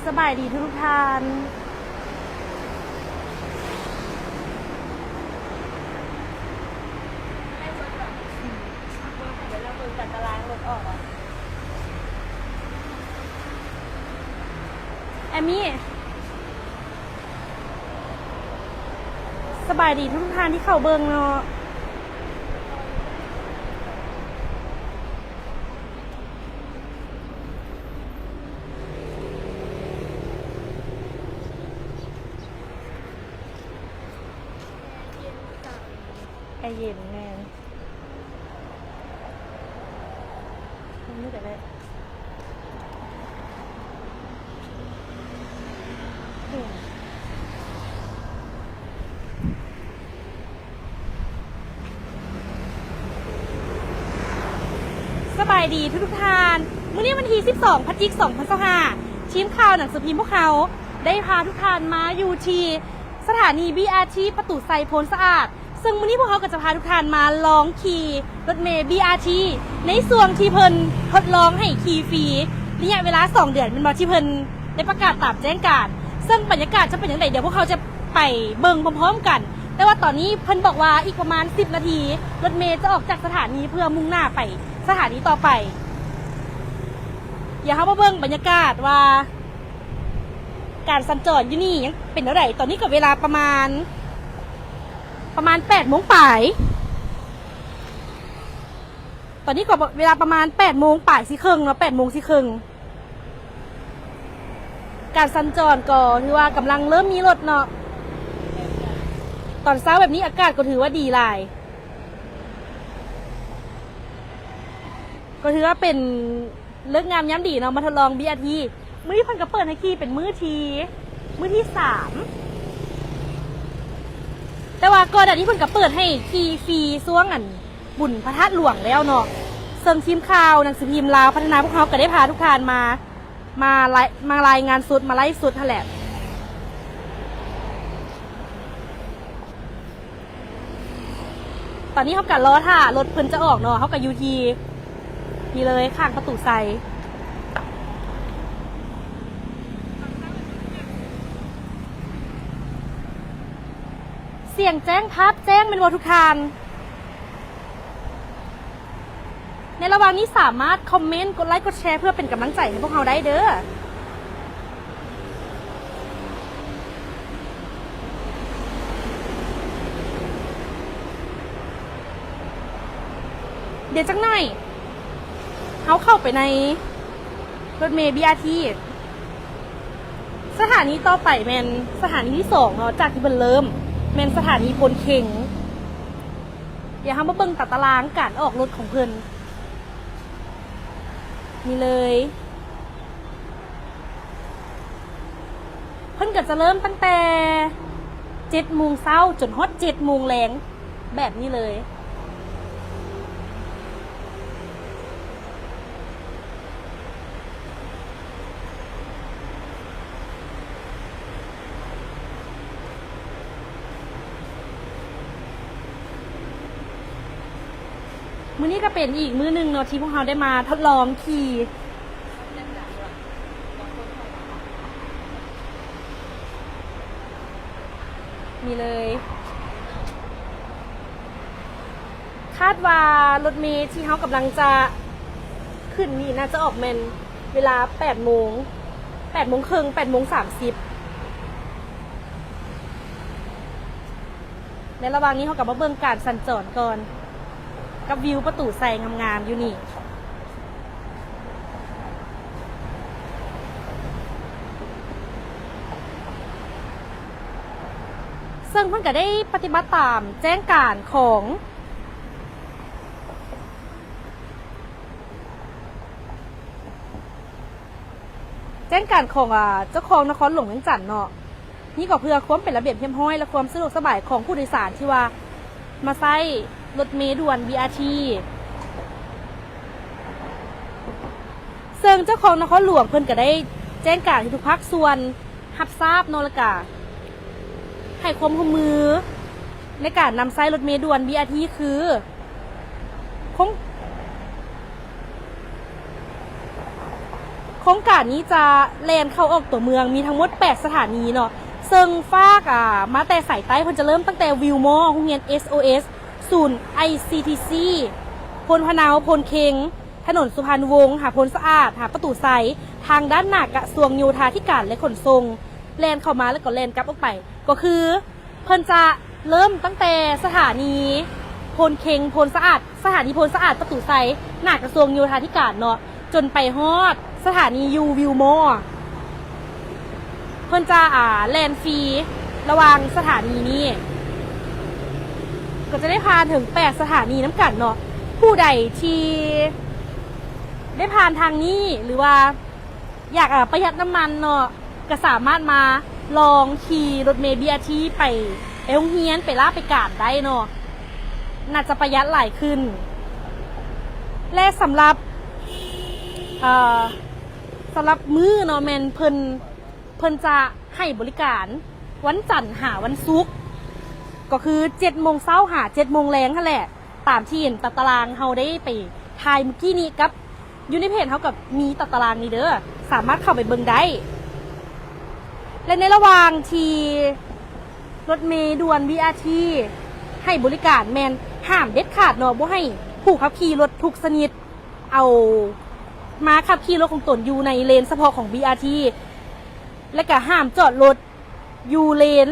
ສະບາຍດີທຸກໆທ່ານ. ແອມມີ ສະບາຍດີທຸກໆທ່ານທີ່ເຂົ້າເບິ່ງເນາະ. ແອເຢັນ ແມ່ນ. ສະບາຍດີທຸກໆທ່ານ. ມື້ນີ້ວັນທີສິບສອງ ພະຈິກ ສອງພັນຊາວຫ້າ ທີມຂ່າວໜັງສືພິມພວກເຮົາໄດ້ພາທຸກທ່ານມາຢູ່ທີ່ສະຖານີ ບີອາທີ ປະຕູໄຊໂພນສະອາດ. ເຊິ່ງມື້ນີ້ພວກເຮົາກໍຈະພາທຸກທ່ານມາລອງຂີ່ລົດເມ ບີອາທີ ໃນຊ່ວງທີ່ເພິ່ນທົດລອງໃຫ້ຂີ່ຟຣີ ໄລຍະເວລາສອງເດືອນ ແມ່ນບໍ່ ທີ່ເພິ່ນໄດ້ປະກາດຕາມແຈ້ງການ. ເຊິ່ງບັນຍາກາດຈະເປັນຈັ່ງໃດ ດຽວພວກເຮົາຈະໄປເບິ່ງພ້ອມໆກັນ. ແຕ່ວ່າຕອນນີ້ເພິ່ນບອກວ່າອີກປະມານສິບນາທີ ລົດເມຈະອອກຈາກສະຖານີເພື່ອມຸ່ງໜ້າໄປສະຖານີຕໍ່ໄປ. ດຽວເຮົາມາເບິ່ງບັນຍາກາດວ່າ ການສັນຈອນຢູ່ນີ້ຍັງເປັນແນວໃດ. ຕອນນີ້ກໍເວລາປະມານ ປະມານແປດໂມງປາຍ. ຕອນນີ້ກໍເວລາປະມານແປດໂມງປາຍສີ່ເຄິ່ງເນາະ, ແປດໂມງສີ່ເຄິ່ງ. ການສັນຈອນກໍຖືວ່າກຳລັງເລີ່ມມີລົດເນາະ. ຕອນເຊົ້າແບບນີ້ອາກາດກໍຖືວ່າດີຫຼາຍ. ກໍຖືວ່າເປັນ ເລີກງາມຍາມດີເນາະ ມາທົດລອງ ບີອາທີ. ມື້ນີ້ເພິ່ນກໍເປີດໃຫ້ຂີ່ເປັນມື້ທີ ມື້ທີສາມ. ແຕ່ວ່າກ່ອນໜ້ານີ້ເພິ່ນກໍເປີດໃຫ້ຂີ່ຟຣີຊ່ວງ ອັນ ບຸນພະທາດຫຼວງແລ້ວເນາະ. ເຊິ່ງທີມຂ່າວໜັງສືພິມລາວພັດທະນາພວກເຮົາກໍໄດ້ພາທຸກທ່ານມາ ມາລາຍ ມາລາຍງານສົດ ມາໄລຟ໌ສົດຫັ້ນແຫຼະ. ຕອນນີ້ເຮົາກໍລໍຖ້າລົດເພິ່ນຈະອອກເນາະ. ເຮົາກໍຢູ່ທີ່ນີ້ເລີຍ ຂ້າງປະຕູໄຊ. ສຽງແຈ້ງ ພາບແຈ້ງ ແມ່ນບໍ່ທຸກທ່ານ? ໃນລະຫວ່າງນີ້ສາມາດຄອມເມັນ ກົດໄລ ກົດແຊ ເພື່ອເປັນກຳລັງໃຈໃຫ້ພວກເຮົາໄດ້ເດີ້. ດຽວຈັກໜ້ອຍ ເຮົາເຂົ້າໄປໃນລົດເມ ບີອາທີ. ສະຖານີຕໍ່ໄປແມ່ນສະຖານີທີສອງເນາະ ຈາກທີ່ເພິ່ນເລີ່ມ ແມ່ນສະຖານີໂພນເຄັງ. ດຽວເຮົາມາເບິ່ງຕາຕະລາງການອອກລົດຂອງເພິ່ນ. ນີ້ເລີຍ ເພິ່ນກໍຈະເລີ່ມຕັ້ງແຕ່ເຈັດໂມງເຊົ້າຈົນຮອດເຈັດໂມງແລງ ແບບນີ້ເລີຍ. ມື້ນີ້ກໍເປັນອີກມື້ໜຶ່ງເນາະ ທີ່ພວກເຮົາໄດ້ມາທົດລອງຂີ່. ນີ້ເລີຍ ຄາດວ່າລົດເມທີ່ເຮົາກຳລັງຈະຂຶ້ນນີ້ ໜ້າຈະອອກແມ່ນເວລາແປດໂມງ ແປດໂມງເຄິ່ງ ແປດໂມງສາມສິບ. ໃນລະຫວ່າງນີ້ເຮົາກໍມາເບິ່ງການສັນຈອນກ່ອນ ກັບວິວປະຕູໄຊງາມໆຢູ່ນີ້. ເຊິ່ງເພິ່ນກໍໄດ້ປະຕິບັດຕາມແຈ້ງການຂອງ ແຈ້ງການຂອງ ອາ ເຈົ້າຄອງນະຄອນຫຼວງວຽງຈັນເນາະ. ນີ້ກໍເພື່ອຄວາມເປັນລະບຽບຮຽບຮ້ອຍ ແລະ ຄວາມສະດວກສະບາຍຂອງຜູ້ໂດຍສານທີ່ວ່າມາໃຊ້ລົດເມດ່ວນ ບີອາທີ. ເຊິ່ງເຈົ້າຄອງນະຄອນຫຼວງເພິ່ນກໍໄດ້ແຈ້ງການໃຫ້ທຸກພາກສ່ວນຮັບຊາບເນາະ ແລ້ວກະໃຫ້ຄວາມຮ່ວມມືໃນການນຳໃຊ້ລົດເມດ່ວນ ບີອາທີ ຄື ຄົງ ໂຄງການນີ້ຈະແລ່ນເຂົ້າອອກຕົວເມືອງ ມີທັງໝົດແປດສະຖານີເນາະ ເຊິ່ງຟາກ ອາ ມາແຕ່ສາຍໃຕ້ ເພິ່ນຈະເລີ່ມຕັ້ງແຕ່ວິວມໍ ໂຮງຮຽນ ເອສໂອເອສ ສູນ ໄອຊີທີຊີ ໂພນພະເນົາ ໂພນເຄັງ ຖະໜົນສຸພັນວົງ ຫາໂພນສະອາດ ຫາປະຕູໄຊ ທາງດ້ານໜ້າກະຊວງໂຍທາທິການ ແລະ ຂົນສົ່ງ ແລ່ນເຂົ້າມາ ແລ້ວກໍແລ່ນກັບອອກໄປ ກໍຄື ເພິ່ນຈະເລີ່ມຕັ້ງແຕ່ສະຖານີໂພນເຄັງ ໂພນສະອາດ ສະຖານີໂພນສະອາດ ປະຕູໄຊ ໜ້າກະຊວງໂຍທາທິການເນາະ ຈົນໄປຮອດສະຖານີຢູ່ວິວມໍ ເພິ່ນຈະ ອາ ແລ່ນຟຣີລະຫວ່າງສະຖານີນີ້ ກໍຈະໄດ້ຜ່ານເຖິງແປດສະຖານີນຳກັນເນາະ. ຜູ້ໃດທີ່ໄດ້ຜ່ານທາງນີ້ ຫຼືວ່າ ຢາກ ອາ ປະຢັດນ້ຳມັນເນາະ ກໍສາມາດມາລອງຂີ່ລົດເມບີອາທີໄປ ໄປໂຮງຮຽນ ໄປລາໄປການໄດ້ເນາະ ໜ້າຈະປະຢັດຫຼາຍຂຶ້ນ ແລະ ສຳລັບ ເອີ ສຳລັບມື້ເນາະ ແມ່ນເພິ່ນ ເພິ່ນຈະໃຫ້ບໍລິການວັນຈັນຫາວັນສຸກ ກໍຄືເຈັດໂມງເຊົ້າຫາເຈັດໂມງແລງຫັ້ນແຫຼະ ຕາມທີ່ເຫັນຕາຕະລາງເຮົາໄດ້ໄປຖ່າຍມື້ກີ້ນີ້ກັບ ຢູ່ໃນເພຈເຮົາກໍມີຕາຕະລາງນີ້ເດີ ສາມາດເຂົ້າໄປເບິ່ງໄດ້ ແລະ ໃນລະຫວ່າງທີ່ລົດເມດ່ວນບີອາທີໃຫ້ບໍລິການ ແມ່ນຫ້າມເດັດຂາດເນາະ ບໍ່ໃຫ້ຜູ້ຂັບຂີ່ລົດທຸກຊະນິດເອົາມາຂັບຂີ່ລົດຂອງຕົນຢູ່ໃນເລນສະເພາະຂອງບີອາທີ ແລະ ກໍຫ້າມຈອດລົດ ຢູ່ເລນ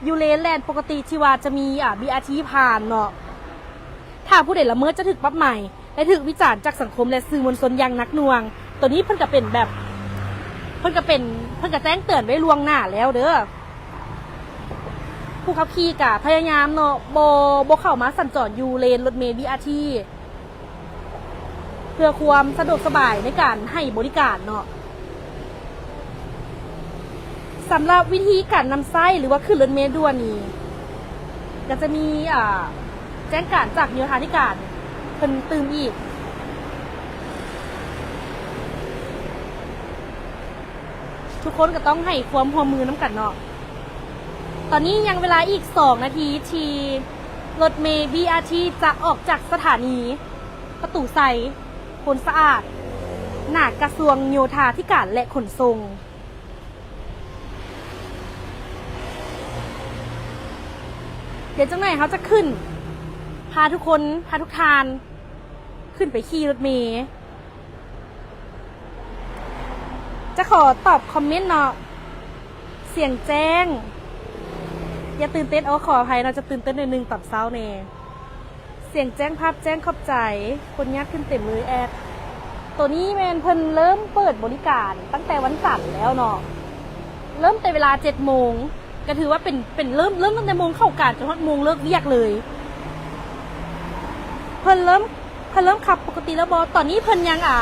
ຢູ່ເລນແລ່ນປົກກະຕິທີ່ວ່າຈະມີ ອາ ບີອາທີຜ່ານເນາະ. ຖ້າຜູ້ໃດລະເມີດຈະຖືກປັບໃໝ ແລະ ຖືກວິຈານຈາກສັງຄົມ ແລະ ສື່ມວນຊົນຢ່າງໜັກໜ່ວງ. ໂຕນີ້ເພິ່ນກະເປັນແບບ ເພິ່ນກະເປັນ ເພິ່ນກະແຈ້ງເຕືອນໄວ້ລ່ວງໜ້າແລ້ວເດີ. ຜູ້ຂັບຂີ່ກະພະຍາຍາມເນາະ ບໍ່ ບໍ່ເຂົ້າມາສັນຈອນຢູ່ເລນລົດເມບີອາທີ ເພື່ອຄວາມສະດວກສະບາຍໃນການໃຫ້ບໍລິການເນາະ. ສຳລັບວິທີການນຳໃຊ້ ຫຼືວ່າຂຶ້ນລົດເມດ່ວນນີ້ ກໍຈະມີ ອາ ແຈ້ງການຈາກໂຍທາທິການເພິ່ນຕື່ມອີກ. ທຸກຄົນກໍຕ້ອງໃຫ້ຄວາມຮ່ວມມືນຳກັນເນາະ. ຕອນນີ້ຍັງເວລາອີກສອງນາທີທີ່ລົດເມບີອາທີຈະອອກຈາກສະຖານີປະຕູໄຊ ໂພນສະອາດ ໜ້າກະຊວງໂຍທາທິການ ແລະ ຂົນສົ່ງ. ດຽວຈັກໜ້ອຍເຮົາຈະຂຶ້ນ ພາທຸກຄົນ ພາທຸກທ່ານ ຂຶ້ນໄປຂີ່ລົດເມ. ຈະຂໍຕອບຄອມເມັນເນາະ ສຽງແຈ້ງ ຢ່າຕື່ນເຕັ້ນ ໂອ ຂໍອະໄພເນາະ ຈະຕື່ນເຕັ້ນໜ້ອຍໜຶ່ງຕອນເຊົ້າແດ່. ສຽງແຈ້ງ ພາບແຈ້ງ ຂອບໃຈ ຄົນຍາດຂຶ້ນເຕັມເລີຍແອັດ. ໂຕນີ້ແມ່ນເພິ່ນເລີ່ມເປີດບໍລິການຕັ້ງແຕ່ວັນຈັນແລ້ວເນາະ ເລີ່ມແຕ່ເວລາເຈັດໂມງ ກໍຖືວ່າເປັນ ເປັນເລີ່ມ ເລີ່ມຕັ້ງແຕ່ໂມງເຂົ້າການຈົນຮອດໂມງເລີກວຽກເລີຍ. ເພິ່ນເລີ່ມ ເພິ່ນເລີ່ມຂັບປົກກະຕິແລ້ວບໍ່? ຕອນນີ້ເພິ່ນຍັງ ອາ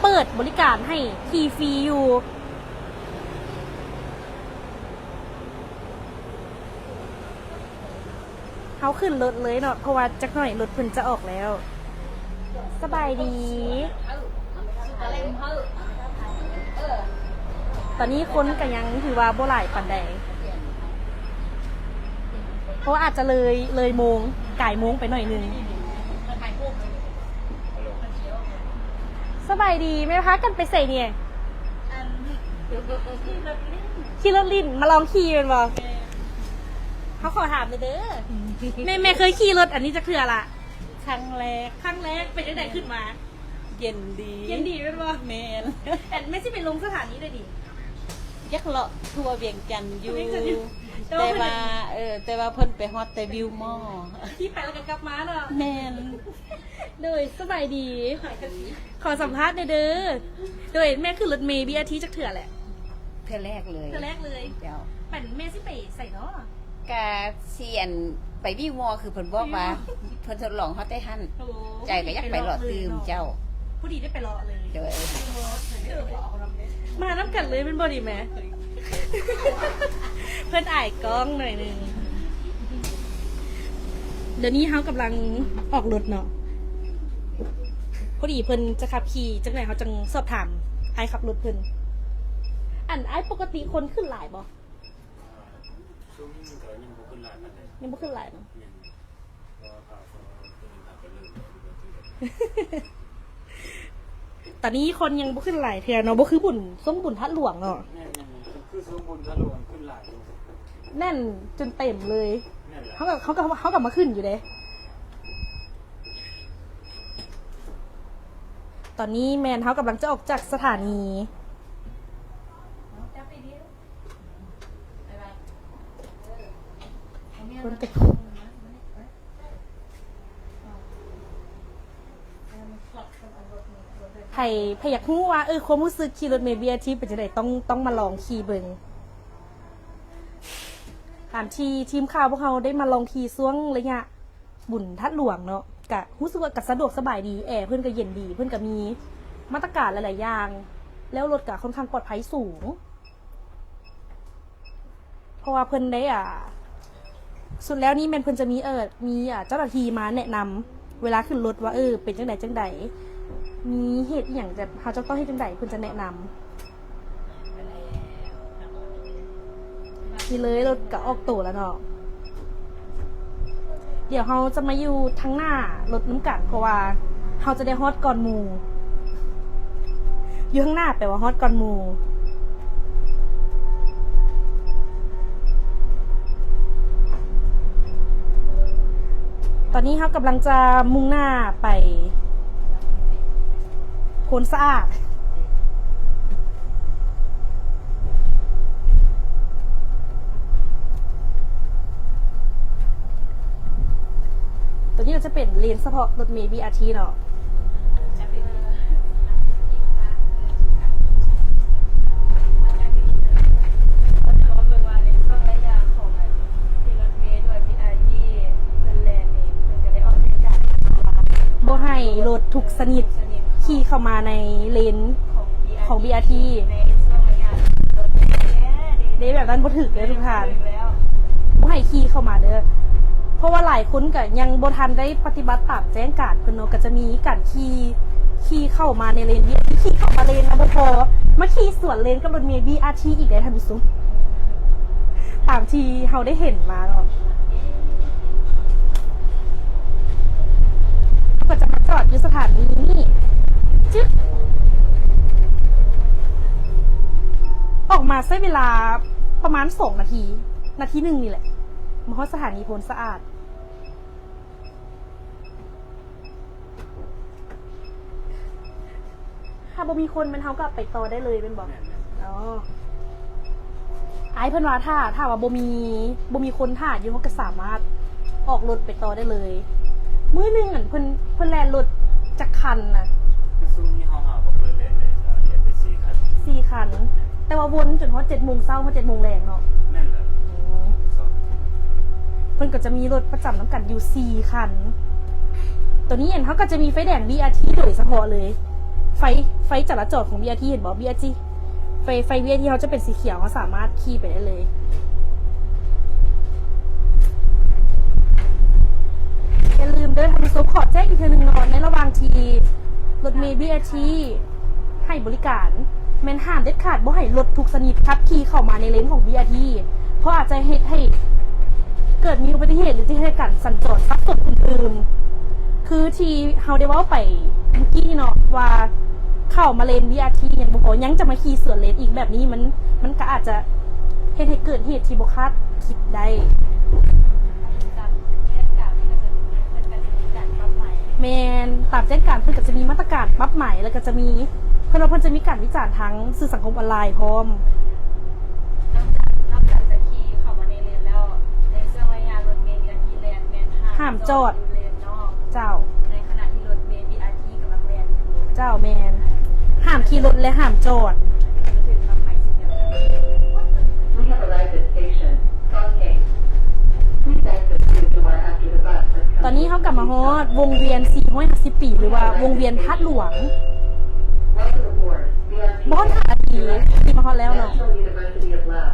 ເປີດບໍລິການໃຫ້ຂີ່ຟຣີຢູ່. ເຮົາຂຶ້ນລົດເລີຍເນາະ ເພາະວ່າຈັກໜ້ອຍລົດເພິ່ນຈະອອກແລ້ວ. ສະບາຍດີ. ຕອນນີ້ຄົນກໍຍັງຖືວ່າບໍ່ຫຼາຍປານໃດ ເພາະວ່າອາດຈະເລີຍ ເລີຍໂມງ ກາຍໂມງໄປໜ້ອຍໜຶ່ງ. ສະບາຍດີ ແມ່ພາກັນໄປໃສນີ້? ອັນ ຂີ່ລົດຫຼິ້ນ ມາລອງຂີ່ແມ່ນບໍ່? ແມ່ນ. ເຮົາຂໍຖາມແດ່ເດີ ແມ່ ແມ່ເຄີຍຂີ່ລົດອັນນີ້ຈັກເທື່ອລະ? ຄັ້ງແລກ. ຄັ້ງແລກ ເປັນຈັ່ງໃດຂຶ້ນມາ? ເຢັນດີ. ເຢັນດີແມ່ນບໍ່? ແມ່ນ. ອັນແມ່ຊິໄປລົງສະຖານີໃດນີ້? ຢາກເລາະທົ່ວວຽງຈັນຢູ່ ວຽງຈັນຢູ່ ແຕ່ວ່າ ແຕ່ວ່າ ເອີ ແຕ່ວ່າເພິ່ນໄປຮອດແຕ່ວິວມໍ ຂີ່ໄປແລ້ວກໍກັບມາເນາະ. ແມ່ນ. ໂດຍ ສະບາຍດີ ຂໍສຳພາດແດ່ເດີ. ໂດຍ ແມ່ຂຶ້ນລົດເມບີອາທີຈັກເທື່ອແຫຼະ? ເທື່ອແລກເລີຍ. ເທື່ອແລກເລີຍ. ເຈົ້າ. ແມ່ຊິໄປໃສເນາະ? ກະຊິອັນ ໄປວິວມໍ ຄືເພິ່ນບອກວ່າ ເພິ່ນທົດລອງເຮົາແຕ່ຫັ້ນ. ໂອ້ ໃຈກໍຢາກໄປເລາະຕື່ມ. ເຈົ້າ. ພໍດີໄດ້ໄປເລາະເລີຍ. ໂດຍ. ມານຳກັນເລີຍແມ່ນບໍ່ນີ້ແມ່? ເພິ່ນອາຍກ້ອງໜ້ອຍໜຶ່ງ. ດຽວນີ້ເຮົາກຳລັງອອກລົດເນາະ ພໍດີເພິ່ນຈະຂັບຂີ່ ຈັກໜ້ອຍເຮົາຈັ່ງສອບຖາມອ້າຍຂັບລົດເພິ່ນ. ອັນ ອ້າຍ ປົກກະຕິຄົນຂຶ້ນຫຼາຍບໍ່? ຊ່ວງນີ້ກໍຍັງບໍ່ຂຶ້ນຫຼາຍປານໃດ. ຍັງບໍ່ຂຶ້ນຫຼາຍເນາະ. ແມ່ນ. ເພາະວ່າພາເຂົາເດີນທາງໄປເລີຍ. ຕອນນີ້ຄົນຍັງບໍ່ຂຶ້ນຫຼາຍເທື່ອເນາະ ບໍ່ຄືບຸນ ຊ່ວງບຸນທາດຫຼວງເນາະ. ແມ່ນໆ ຄືຊ່ວງບຸນທາດຫຼວງຂຶ້ນຫຼາຍຢູ່ ແໜ້ນຈົນເຕັມເລີຍ. ແມ່ນແຫຼະ ເຮົາກໍ ເຮົາກໍ ເຮົາກໍມາຂຶ້ນຢູ່ເດ້. ຕອນນີ້ແມ່ນເຮົາກຳລັງຈະອອກຈາກສະຖານີ ຄົນເຕັມ. ໃຜ ໃຜຢາກຮູ້ວ່າ ເອີ ຄວາມຮູ້ສຶກຂີ່ລົດເມບີອາທີເປັນຈັ່ງໃດ ຕ້ອງ ຕ້ອງມາລອງຂີ່ເບິ່ງ. ຕາມທີ່ທີມຂ່າວພວກເຮົາໄດ້ມາລອງຂີ່ຊ່ວງໄລຍະບຸນທາດຫຼວງເນາະ ກະຮູ້ສຶກວ່າກະສະດວກສະບາຍດີ ແອເພິ່ນກະເຢັນດີ ເພິ່ນກະມີມາດຕະການຫຼາຍໆຢ່າງ ແລ້ວລົດກະຄ່ອນຂ້າງປອດໄພສູງ. ເພາະວ່າເພິ່ນໄດ້ ອ່າ ສຸດແລ້ວນີ້ແມ່ນເພິ່ນຈະມີ ເອີ ມີ ອ່າ ເຈົ້າໜ້າທີ່ມາແນະນຳເວລາຂຶ້ນລົດວ່າ ເອີ ເປັນຈັ່ງໃດຈັ່ງໃດ ມີເຫດອີ່ຫຍັງ ແບບເຮົາຈະຕ້ອງເຮັດຈັ່ງໃດ ເພິ່ນຈະແນະນຳ. ນີ້ເລີຍ ລົດກະອອກໂຕແລ້ວເນາະ. ດຽວເຮົາຈະມາຢູ່ທາງໜ້າລົດນຳກັນ ເພາະວ່າເຮົາຈະໄດ້ຮອດກ່ອນໝູ່. ຢູ່ທາງໜ້າແປວ່າຮອດກ່ອນໝູ່. ຕອນນີ້ເຮົາກຳລັງຈະມຸ່ງໜ້າໄປໂພນສະອາດ. ຕົວນີ້ກໍຈະເປັນເລນສະເພາະລົດເມບີອາທີເນາະ. ບໍ່ໃຫ້ລົດທຸກຊະນິດຂີ່ເຂົ້າມາໃນເລນຂອງບີອາທີເດ້. ແບບນັ້ນບໍ່ຖືກເດີທຸກທ່ານ ບໍ່ໃຫ້ຂີ່ເຂົ້າມາເດີ. ເພາະວ່າຫຼາຍຄົນກະຍັງບໍ່ທັນໄດ້ປະຕິບັດຕາມແຈ້ງການເພິ່ນເນາະ ກະຈະມີການຂີ່ ຂີ່ເຂົ້າມາໃນເລນບີອາທີ ຂີ່ເຂົ້າມາເລນລະບໍ່ພໍ ມາຂີ່ສວນເລນກັບລົດເມບີອາທີອີກເດ້ທ່ານຜູ້ຊົມ. ຕາມທີ່ເຮົາໄດ້ເຫັນມາເນາະ ເຮົາກໍຈະມາຈອດຢູ່ສະຖານີນີ້ ຈຶກ ອອກມາໃຊ້ເວລາປະມານສອງນາທີ ນາທີໜຶ່ງນີ້ແຫຼະ ມາຮອດສະຖານີໂພນສະອາດ. ຖ້າບໍ່ມີຄົນແມ່ນເຮົາກໍໄປຕໍ່ໄດ້ເລີຍແມ່ນບໍ່? ແມ່ນໆ ອໍ ອ້າຍເພິ່ນວ່າຖ້າ ຖ້າວ່າບໍ່ມີ ບໍ່ມີຄົນຖ້າຢູ່ ເຮົາກໍສາມາດອອກລົດໄປຕໍ່ໄດ້ເລີຍ. ມື້ໜຶ່ງຫັ້ນເພິ່ນ ເພິ່ນແລ່ນລົດຈັກຄັນນະ? ຊ່ວງນີ້ເຮົາຫາບໍ່ເປີດແລ່ນເລີຍ ເຮັດໄປສີ່ຄັນ ສີ່ຄັນ ແຕ່ວ່າວົນຈົນຮອດເຈັດໂມງເຊົ້າ ຮອດເຈັດໂມງແລງເນາະ. ແມ່ນແຫຼະ ອືມ ເພິ່ນກໍຈະມີລົດປະຈຳນຳກັນຢູ່ສີ່ຄັນ. ໂຕນີ້ເຫັນ ເຮົາກໍຈະມີໄຟແດງບີອາທີໂດຍສະເພາະເລີຍ ໄຟ ໄຟຈະລາຈອນຂອງບີອາທີ ເຫັນບໍ່? ບີອາທີ ໄຟ ໄຟບີອາທີເຮົາຈະເປັນສີຂຽວ ເຮົາສາມາດຂີ່ໄປໄດ້ເລີຍ. ຢ່າລືມເດີທ່ານຜູ້ຊົມ ຂໍແຈ້ງອີກເທື່ອໜຶ່ງເນາະ ໃນລະຫວ່າງທີ່ລົດເມບີອາທີໃຫ້ບໍລິການ ແມ່ນຫ້າມເດັດຂາດບໍ່ໃຫ້ລົດທຸກຊະນິດຂັບຂີ່ເຂົ້າມາໃນເລນຂອງບີອາທີ ເພາະອາດຈະເຮັດໃຫ້ເກີດມີອຸບັດຕິເຫດ ຫຼື ຈະເຮັດໃຫ້ການສັນຈອນສັບສົນຕື່ມໆ ຄືທີ່ເຮົາໄດ້ເວົ້າໄປເມື່ອກີ້ນີ້ເນາະ ວ່າເຂົ້າມາເລນບີອາທີຍັງບໍ່ພໍ ຍັງຈະມາຂີ່ສວນເລນອີກ ແບບນີ້ມັນ ມັນກໍອາດຈະເຮັດໃຫ້ເກີດເຫດທີ່ບໍ່ຄາດຄິດໄດ້. ແມ່ນ ຕາມແຈ້ງການເພິ່ນກໍຈະມີມາດຕະການປັບໃໝ ແລ້ວກໍຈະມີ ເພິ່ນວ່າເພິ່ນຈະມີການວິຈານທາງສື່ສັງຄົມອອນລາຍພ້ອມ. ນອກຈາກ ນອກຈາກຈະຂີ່ເຂົ້າມາໃນເລນແລ້ວ ໃນຊ່ວງໄລຍະລົດເມບີອາທີແລ່ນແມ່ນຫ້າມຈອດຢູ່ເລນນອກ. ເຈົ້າ ໃນຂະນະທີ່ລົດເມບີອາທີກຳລັງແລ່ນຢູ່. ເຈົ້າ ແມ່ນ ຫ້າມຂີ່ລົດ ແລະ ຫ້າມຈອດ. ຈະຖືກປັບໃໝເຊັ່ນດຽວກັນ. We have arrived at station Songhae. Please exit through the door after the bus has come. ຕອນນີ້ເຮົາກໍມາຮອດວົງວຽນສີ່ຮ້ອຍຫ້າສິບປີ ຫຼືວ່າວົງວຽນທາດຫຼວງ. Welcome aboard B R T ບໍ່ຮອດຫ້ານາທີ ຂີ່ມາຮອດແລ້ວເນາະ. National University of Laos.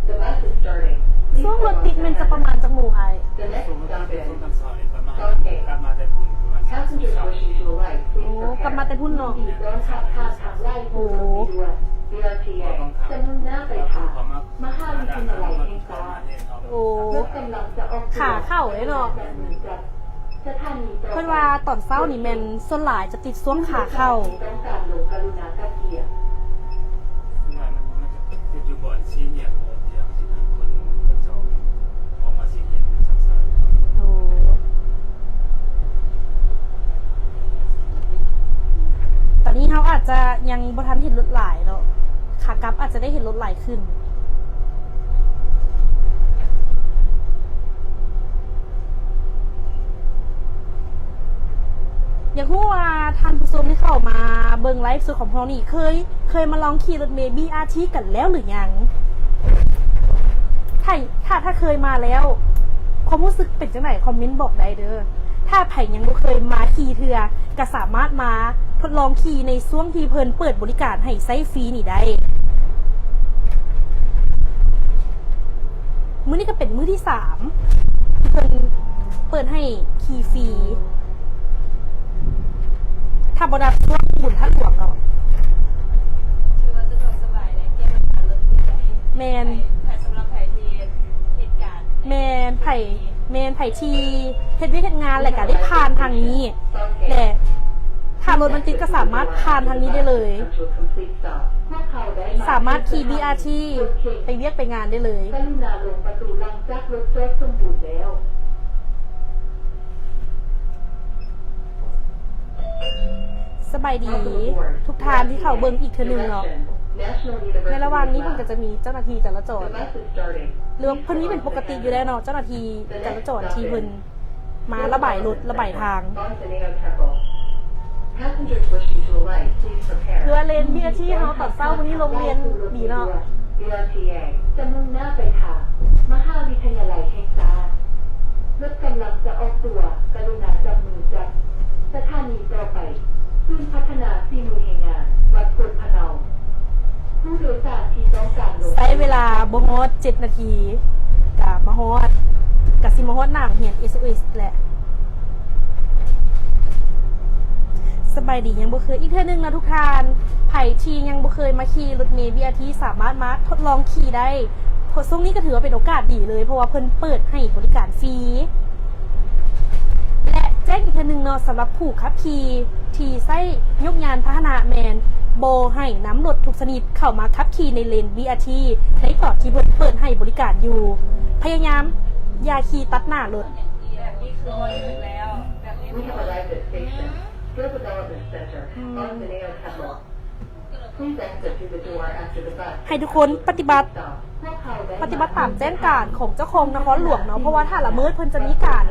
The bus is starting. Please ຊ່ວງລົດຕິດແມ່ນຈະປະມານຈັກໂມງອ້າຍ? The next stop is Songhae. Passengers wishing to alight, please prepare. ໂອ້ ກັບມາແຕ່ພຸ້ນເນາະ. ໂອ້ ຈະມຸ່ງໜ້າໄປທ່າ ມະຫາວິທະຍາໄລແຫ່ງຊາດ. ໂອ້ ຂາເຂົ້າເດ້ເນາະ. ເພິ່ນວ່າຕອນເຊົ້ານີ້ແມ່ນສ່ວນຫຼາຍຈະຕິດຊ່ວງຂາເຂົ້າ. ໂອ້ ຕອນນີ້ເຮົາອາດຈະຍັງບໍ່ທັນເຫັນລົດຫຼາຍເນາະ, ຂາກັບອາດຈະໄດ້ເຫັນລົດຫຼາຍຂຶ້ນ. ຢາກຮູ້ວ່າທ່ານຜູ້ຊົມທີ່ເຂົ້າມາເບິ່ງໄລຟ໌ສົດຂອງພວກເຮົານີ້ ເຄີຍ ເຄີຍມາລອງຂີ່ລົດເມບີອາທີກັນແລ້ວຫຼືຍັງ? ຖ້າ ຖ້າ ຖ້າເຄີຍມາແລ້ວ ຄວາມຮູ້ສຶກເປັນຈັ່ງໃດ? ຄອມເມັນບອກໄດ້ເດີ້. ຖ້າໃຜຍັງບໍ່ເຄີຍມາຂີ່ເທື່ອ ກໍສາມາດມາທົດລອງຂີ່ໃນຊ່ວງທີ່ເພິ່ນເປີດບໍລິການໃຫ້ໃຊ້ຟຣີນີ້ໄດ້. ມື້ນີ້ກໍເປັນມື້ທີສາມທີ່ເພິ່ນເປີດໃຫ້ຂີ່ຟຣີ ຖ້າບໍ່ນັບຊ່ວງບຸນທາດຫຼວງເນາະ. ຖືວ່າສະດວກສະບາຍເດ້ ແກ່ນຳທາງລົດຕິດໄດ້. ແມ່ນ ໃຜ ສຳລັບໃຜທີ່ເຮັດການ ແມ່ນ ໃຜ ແມ່ນ ໃຜທີ່ເຮັດວຽກເຮັດງານ ແລະກະໄດ້ຜ່ານທາງນີ້ ແລະຖ້າລົດມັນຕິດກໍສາມາດຜ່ານທາງນີ້ໄດ້ເລີຍ. ສາມາດຂີ່ບີອາທີໄປວຽກໄປງານໄດ້ເລີຍ. ກະລຸນາລົງປະຕູຫຼັງຈາກລົດຈອດສົມບູນແລ້ວ. ສະບາຍດີທຸກທ່ານທີ່ເຂົ້າເບິ່ງອີກເທື່ອໜຶ່ງເນາະ. ໃນລະຫວ່າງນີ້ເພິ່ນກໍຈະມີເຈົ້າໜ້າທີ່ຈະລາຈອນ ຫຼືວ່າເພິ່ນມີເປັນປົກກະຕິຢູ່ແລ້ວເນາະ ເຈົ້າໜ້າທີ່ຈະລາຈອນທີ່ເພິ່ນ ມາລະບາຍລົດລະບາຍທາງ. ຄືວ່າເລນບີອາທີເຮົາຕອນເຊົ້າມື້ນີ້ລົມເຢັນດີເນາະ. ຈະມຸ່ງໜ້າໄປທາງມະຫາວິທະຍາໄລແຫ່ງຊາດ. ລົດກຳລັງຈະອອກຕົວ, ກະລຸນາຈັບມືຈັບ. ສະຖານີຕໍ່ໄປ ສູນພັດທະນາຝີມືແຮງງານ ວັດໂພນພະເນົາ. ຜູ້ໂດຍສານທີ່ຕ້ອງການລົງ ໃຊ້ເວລາບໍ່ຮອດເຈັດນາທີ ກະມາຮອດ ກະຊິມາຮອດໜ້າໂຮງຮຽນເອສໂອເອສແຫຼະ. ສະບາຍດີ ຍັງບໍ່ເຄີຍ ອີກເທື່ອໜຶ່ງເນາະທຸກທ່ານ, ໃຜທີ່ຍັງບໍ່ເຄີຍມາຂີ່ລົດເມບີອາທີ ສາມາດມາທົດລອງຂີ່ໄດ້ ເພາະຊ່ວງນີ້ກໍຖືວ່າເປັນໂອກາດດີເລີຍ ເພາະວ່າເພິ່ນເປີດໃຫ້ບໍລິການຟຣີ. ແລະແຈ້ງອີກເທື່ອໜຶ່ງເນາະ ສຳລັບຜູ້ຂັບຂີ່ທີ່ໃຊ້ຍົກຍານພາຫະນະ ແມ່ນບໍ່ໃຫ້ນຳລົດທຸກຊະນິດເຂົ້າມາຂັບຂີ່ໃນເລນບີອາທີ ໃນຕອນທີ່ເພິ່ນເປີດໃຫ້ບໍລິການຢູ່. ພະຍາຍາມຢ່າຂີ່ຕັດໜ້າລົດ. ແບບນີ້ຄືບໍ່ຖືກແລ້ວ ແບບນີ້ We have arrived at station Skill Development Center on Mineo Temple. ໃຫ້ທຸກຄົນປະຕິບັດ ປະຕິບັດຕາມແຈ້ງການຂອງເຈົ້າຄອງນະຄອນຫຼວງເນາະ, ເພາະວ່າຖ້າລະເມີດເພິ່ນຈະມີການ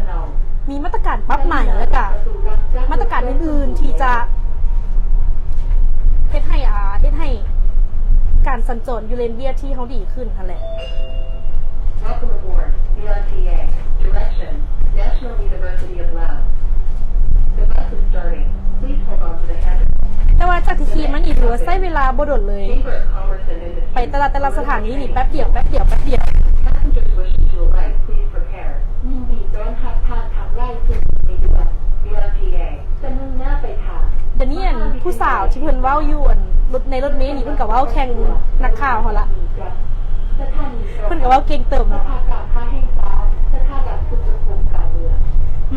ມີມາດຕະການປັບໃໝ ແລ້ວກະມາດຕະການອື່ນໆທີ່ຈະເຮັດໃຫ້ ອາ ເຮັດໃຫ້ການສັນຈອນຢູ່ເລນບີອາທີເຮົາດີຂຶ້ນຫັ້ນແຫຼະ. Welcome aboard B R T A. Direction, National University of Laos. The bus is starting. Please hold on to the handrail. ແຕ່ວ່າຈາກທີ່ຂີ່ມານີ້ຖືວ່າໃຊ້ເວລາບໍ່ດົນເລີຍ. Chamber of Commerce and Industry. ໄປແຕ່ລະ ແຕ່ລະສະຖານີນີ້ແປັບດຽວ ແປັບດຽວ ແປັບດຽວ. Passengers wishing to alight, please prepare. ຍິນດີຕ້ອນຮັບທ່ານທັງຫຼາຍສູ່ໃນດ່ວນ B R T A. ຈະມຸ່ງໜ້າໄປທາງ ດຽວນີ້ອັນຜູ້ສາວທີ່ເພິ່ນເວົ້າຢູ່ອັນລົດ ໃນລົດເມນີ້ ເພິ່ນກໍເວົ້າແຂ່ງນັກຂ່າວເຮົາລະ. ເພິ່ນກໍເວົ້າເກັ່ງເຕີບເນາະ.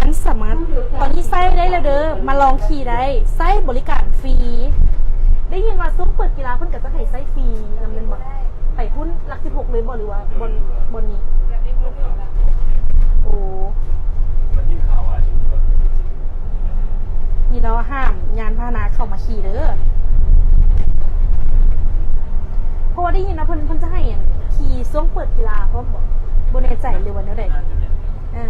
ມັນສາມາດ ຕອນນີ້ໃຊ້ໄດ້ແລ້ວເດີ ມາລອງຂີ່ໄດ້ ໃຊ້ບໍລິການຟຣີ. ໄດ້ຍິນວ່າຊ່ວງເປີດກິລາເພິ່ນກໍຈະໃຫ້ໃຊ້ຟຣີນຳແມ່ນບໍ່? ໄປພຸ້ນຫຼັກສິບຫົກເລີຍບໍ່ ຫຼືວ່າບ່ອນ ບ່ອນນີ້? ໂອ້ ນີ້ເນາະ ຫ້າມຍານພາຫະນະເຂົ້າມາຂີ່ເດີ ເພາະວ່າໄດ້ຍິນວ່າເພິ່ນ ເພິ່ນຈະໃຫ້ ອັນ ຂີ່ຊ່ວງເປີດກິລາພ້ອມບໍ່? ບໍ່ແນ່ໃຈ ຫຼືວ່າແນວໃດ? ອ່າ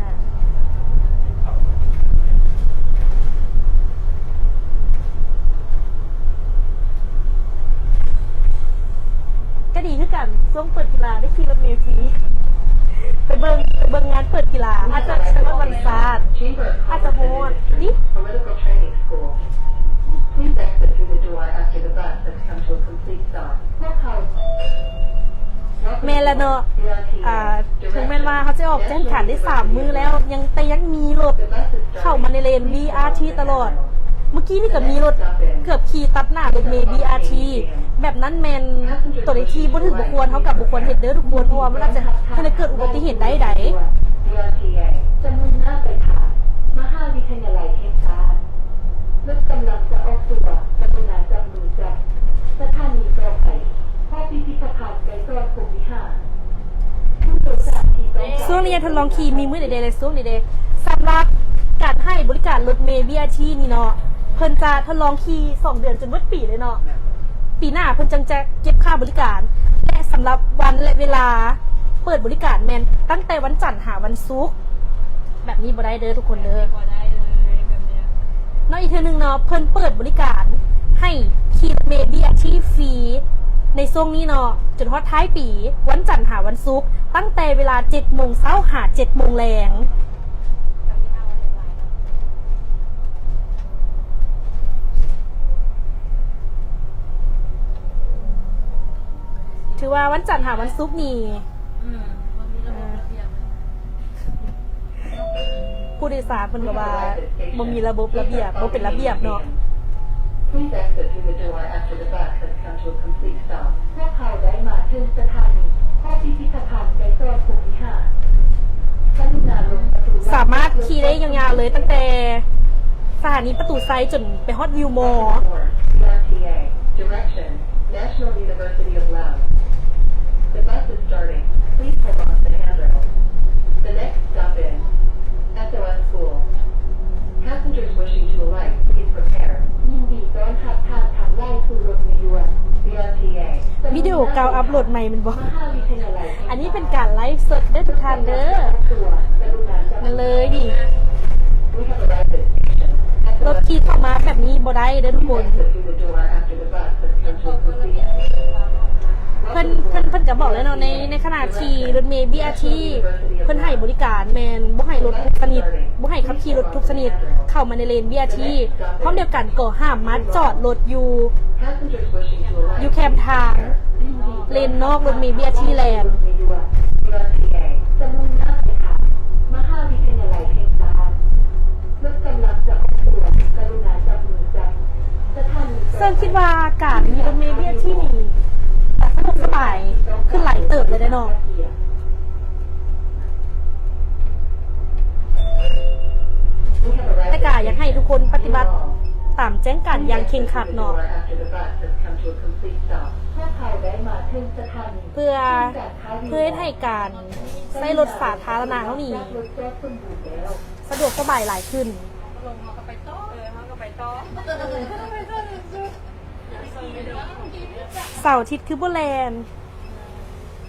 ກໍດີຄືກັນ ຊ່ວງເປີດກິລາໄດ້ຂີ່ລົດເມຟຣີ ໄປເບິ່ງ ໄປເບິ່ງງານເປີດກິລາ ອາດຈະໄປຮອດວັນຊາດ ອາດຈະຮອດ ດີ. Political Training School. Please exit through the door after the bus has come to a complete stop. ພວກເຮົາ ແມ່ນລະເນາະ ອ່າ ເຖິງແມ່ນວ່າເຮົາຈະອອກແຈ້ງການໄດ້ສາມມື້ແລ້ວ ຍັງ ແຕ່ຍັງມີລົດເຂົ້າມາໃນເລນບີອາທີຕະຫຼອດ. ເມື່ອກີ້ນີ້ກໍມີລົດເກືອບຂີ່ຕັດໜ້າລົດເມບີອາທີ ແບບນັ້ນແມ່ນຕົວໃດທີ່ບໍ່ຖືກບໍ່ຄວນ ເຮົາກໍບໍ່ຄວນເຮັດເດີທຸກຄົນ ເພາະວ່າມັນອາດຈະເຮັດໃຫ້ເກີດອຸບັດຕິເຫດໄດ້ໃດ. ຈະມຸ່ງໜ້າໄປທາງ ມະຫາວິທະຍາໄລແຫ່ງຊາດ. ລົດກຳລັງຈະອອກຕົວ, ກະລຸນາຈັບມືຈັບສະຖານີຕໍ່ໄປ. ຮອບພິພິທະພັນໄກສອນພົມວິຫານ. ຜູ້ໂດຍສານທີ່ຕ້ອງການ ຊ່ວງໄລຍະທົດລອງຂີ່ມີມື້ໃດແດ່ ແລະ ຊ່ວງໃດແດ່? ສຳລັບການໃຫ້ບໍລິການລົດເມ ບີອາທີ ນີ້ເນາະ, ເພິ່ນຈະທົດລອງຂີ່ສອງເດືອນຈົນໝົດປີເລີຍເນາະ. ແມ່ນ. ປີໜ້າເພິ່ນຈັ່ງຈະເກັບຄ່າບໍລິການ ແລະ ສຳລັບວັນ ແລະ ເວລາເປີດບໍລິການແມ່ນຕັ້ງແຕ່ວັນຈັນຫາວັນສຸກ. ແບບນີ້ບໍ່ໄດ້ເດີທຸກຄົນເດີ. ບໍ່ໄດ້ເລີຍແບບເນີ້ຍ. ເນາະ ອີກເທື່ອໜຶ່ງເນາະ, ເພິ່ນເປີດບໍລິການໃຫ້ຂີ່ລົດເມ ບີອາທີ ຟຣີໃນຊ່ວງນີ້ເນາະ ຈົນຮອດທ້າຍປີ, ວັນຈັນຫາວັນສຸກ, ຕັ້ງແຕ່ເວລາເຈັດໂມງເຊົ້າຫາເຈັດໂມງແລງ. ຖືວ່າວັນຈັນຫາວັນສຸກນີ້ ອືມ ບໍ່ມີລະບົບລະບຽບ. ຜູ້ໂດຍສານເພິ່ນກໍວ່າບໍ່ມີລະບົບລະບຽບ, ບໍ່ເປັນລະບຽບເນາະ. Please exit through the door after the bus has come to a complete stop. ພວກເຮົາໄດ້ມາເຖິງສະຖານີ ຫໍພິພິທະພັນໄກສອນພົມວິຫານ. ກະລຸນາລົງປະຕູ ສາມາດຂີ່ໄດ້ຍາວໆເລີຍ, ຕັ້ງແຕ່ສະຖານີປະຕູໄຊຈົນໄປຮອດວິວມໍ. Direction, National University of Laos. The bus is starting. Please hold on to the handrail. The next stop is S O S School. Passengers wishing to alight, please prepare. ຍິນດີຕ້ອນຮັບທ່ານທັງຫຼາຍສູ່ລົດເມດ່ວນ ບີອາທີ ເອ. ວິດີໂອເກົ່າອັບໂຫຼດໃໝ່ແມ່ນບໍ່? ມະຫາວິທະຍາໄລ ອັນນີ້ເປັນການໄລຟ໌ສົດເດີທຸກທ່ານເດີ. ມາເລີຍນີ້ ລົດຂີ່ເຂົ້າມາແບບນີ້ບໍ່ໄດ້ເດີທຸກຄົນ. ເພິ່ນ ເພິ່ນ ເພິ່ນກໍບອກແລ້ວເນາະ ໃນ ໃນຂະນະທີ່ລົດເມ ບີອາທີ ເພິ່ນໃຫ້ບໍລິການແມ່ນບໍ່ໃຫ້ລົດທຸກຊະນິດ, ບໍ່ໃຫ້ຂັບຂີ່ລົດທຸກຊະນິດເຂົ້າມາໃນເລນ ບີອາທີ. ພ້ອມດຽວກັນກໍຫ້າມມາຈອດລົດຢູ່ ຢູ່ແຄມທາງ ເລນນອກລົດເມ ບີອາທີ ແລ່ນ. ຈະມຸ່ງໜ້າໄປທາງມະຫາວິທະຍາໄລແຫ່ງຊາດ. ລົດກຳລັງຈະອອກຕົວ, ກະລຸນາຈັບມືຈັບສະຖານີ. ເຊິ່ງຄິດວ່າການມີລົດເມ ບີອາທີ ນີ້ ກະສະດວກສະບາຍຂຶ້ນຫຼາຍເຕີບເລີຍເດ້ເນາະ. ແຕ່ກະຢາກໃຫ້ທຸກຄົນປະຕິບັດຕາມແຈ້ງການຢ່າງເຄັ່ງຄັດເນາະ ເພື່ອ ເພື່ອເຮັດໃຫ້ການໃຊ້ລົດສາທາລະນະເຮົານີ້ສະດວກສະບາຍຫຼາຍຂຶ້ນ. ເສົາອາທິດຄືບໍ່ແລ່ນ.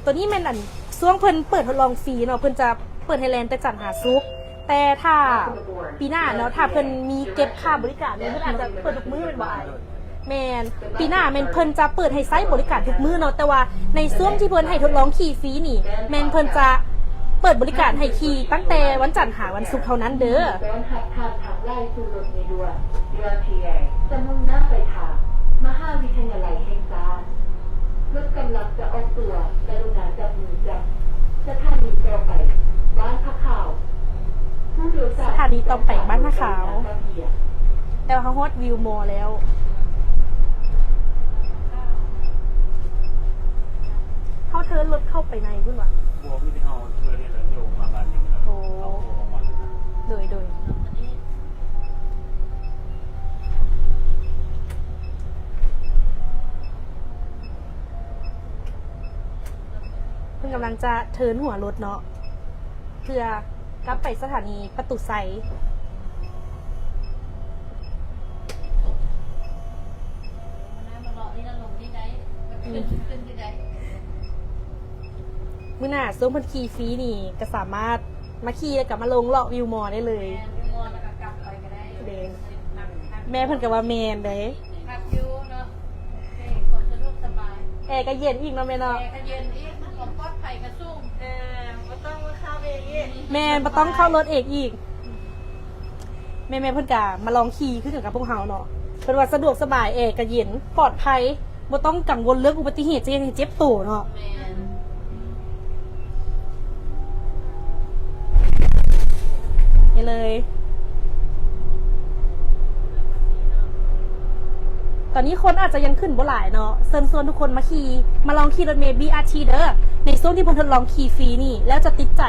ໂຕນີ້ແມ່ນອັນ ຊ່ວງເພິ່ນເປີດທົດລອງຟຣີເນາະ, ເພິ່ນຈະເປີດໃຫ້ແລ່ນແຕ່ຈັນຫາສຸກ. ແຕ່ຖ້າປີໜ້າເນາະ ຖ້າເພິ່ນມີເກັບຄ່າບໍລິການ ເພິ່ນອາດຈະເປີດທຸກມື້ແມ່ນບໍ່ອ້າຍ? ແມ່ນ, ປີໜ້າແມ່ນເພິ່ນຈະເປີດໃຫ້ໃຊ້ບໍລິການທຸກມື້ເນາະ, ແຕ່ວ່າໃນຊ່ວງທີ່ເພິ່ນໃຫ້ທົດລອງຂີ່ຟຣີນີ້ ແມ່ນເພິ່ນຈະເປີດບໍລິການໃຫ້ຂີ່ຕັ້ງແຕ່ວັນຈັນຫາວັນສຸກເທົ່ານັ້ນເດີ. ຕ້ອນຮັບທ່ານທັງຫຼາຍສູ່ລົດເມດ່ວນ ບີອາທີ ເອ ຈະມຸ່ງໜ້າໄປທາງມະຫາວິທະຍາໄລແຫ່ງຊາດ. ລົດກຳລັງຈະອອກຕົວ, ກະລຸນາຈັບມືຈັບສະຖານີຕໍ່ໄປ ບ້ານຜາຂາວ. ຜູ້ໂດຍສານ ສະຖານີຕໍ່ໄປບ້ານຜາຂາວ. ແຕ່ວ່າເຮົາຮອດວິວມໍແລ້ວ. ເຮົາເທີນລົດເຂົ້າໄປໃນພຸ້ນຫວາ? ບໍ່, ມີແຕ່ເຮົາເທີນນີ້ແຫຼະ ໂຍກມາບາດໜຶ່ງແລ້ວ. ໂອ້ ເອົາຕົວອອກມາ. ໂດຍ ໂດຍ. ເພິ່ນກຳລັງຈະເທີນຫົວລົດເນາະ ເພື່ອກັບໄປສະຖານີປະຕູໄຊ. ມື້ໜ້າຊ່ວງເພິ່ນຂີ່ຟຣີນີ້ ກໍສາມາດມາຂີ່ ແລ້ວກໍມາລົງເລາະວິວມໍໄດ້ເລີຍ. ແມ່ນ, ວິວມໍແລ້ວກໍກັບໄປກໍໄດ້. ແມ່ນ, ແມ່ເພິ່ນກໍວ່າແມ່ນເດ້. ຄັກຢູ່ເນາະ. ເອີ ຄວາມສະດວກສະບາຍ, ແອກໍເຢັນອີກເນາະແມ່ເນາະ. ແອກໍເຢັນອີກ, ຄວາມປອດໄພກໍສູງ. ເອີ ບໍ່ຕ້ອງມາເຂົ້າເອງອີກ. ແມ່ນ, ບໍ່ຕ້ອງເຂົ້າລົດເອງອີກ. ແມ່ໆເພິ່ນກະມາລອງຂີ່ຄືກັນກັບພວກເຮົາເນາະ, ເພິ່ນວ່າສະດວກສະບາຍ, ແອກະເຢັນ, ປອດໄພ, ບໍ່ຕ້ອງກັງວົນເລື່ອງອຸບັດຕິເຫດຈະເຮັດໃຫ້ເຈັບໂຕເນາະ. ແມ່ນ. ນີ້ເລີຍ. ຕອນນີ້ຄົນອາດຈະຍັງຂຶ້ນບໍ່ຫຼາຍເນາະ, ເຊີນຊວນທຸກຄົນມາຂີ່, ມາລອງຂີ່ລົດເມ ບີອາທີ ເດີ, ໃນຊ່ວງທີ່ເພິ່ນທົດລອງຂີ່ຟຣີນີ້ ແລ້ວຈະຕິດໃຈ,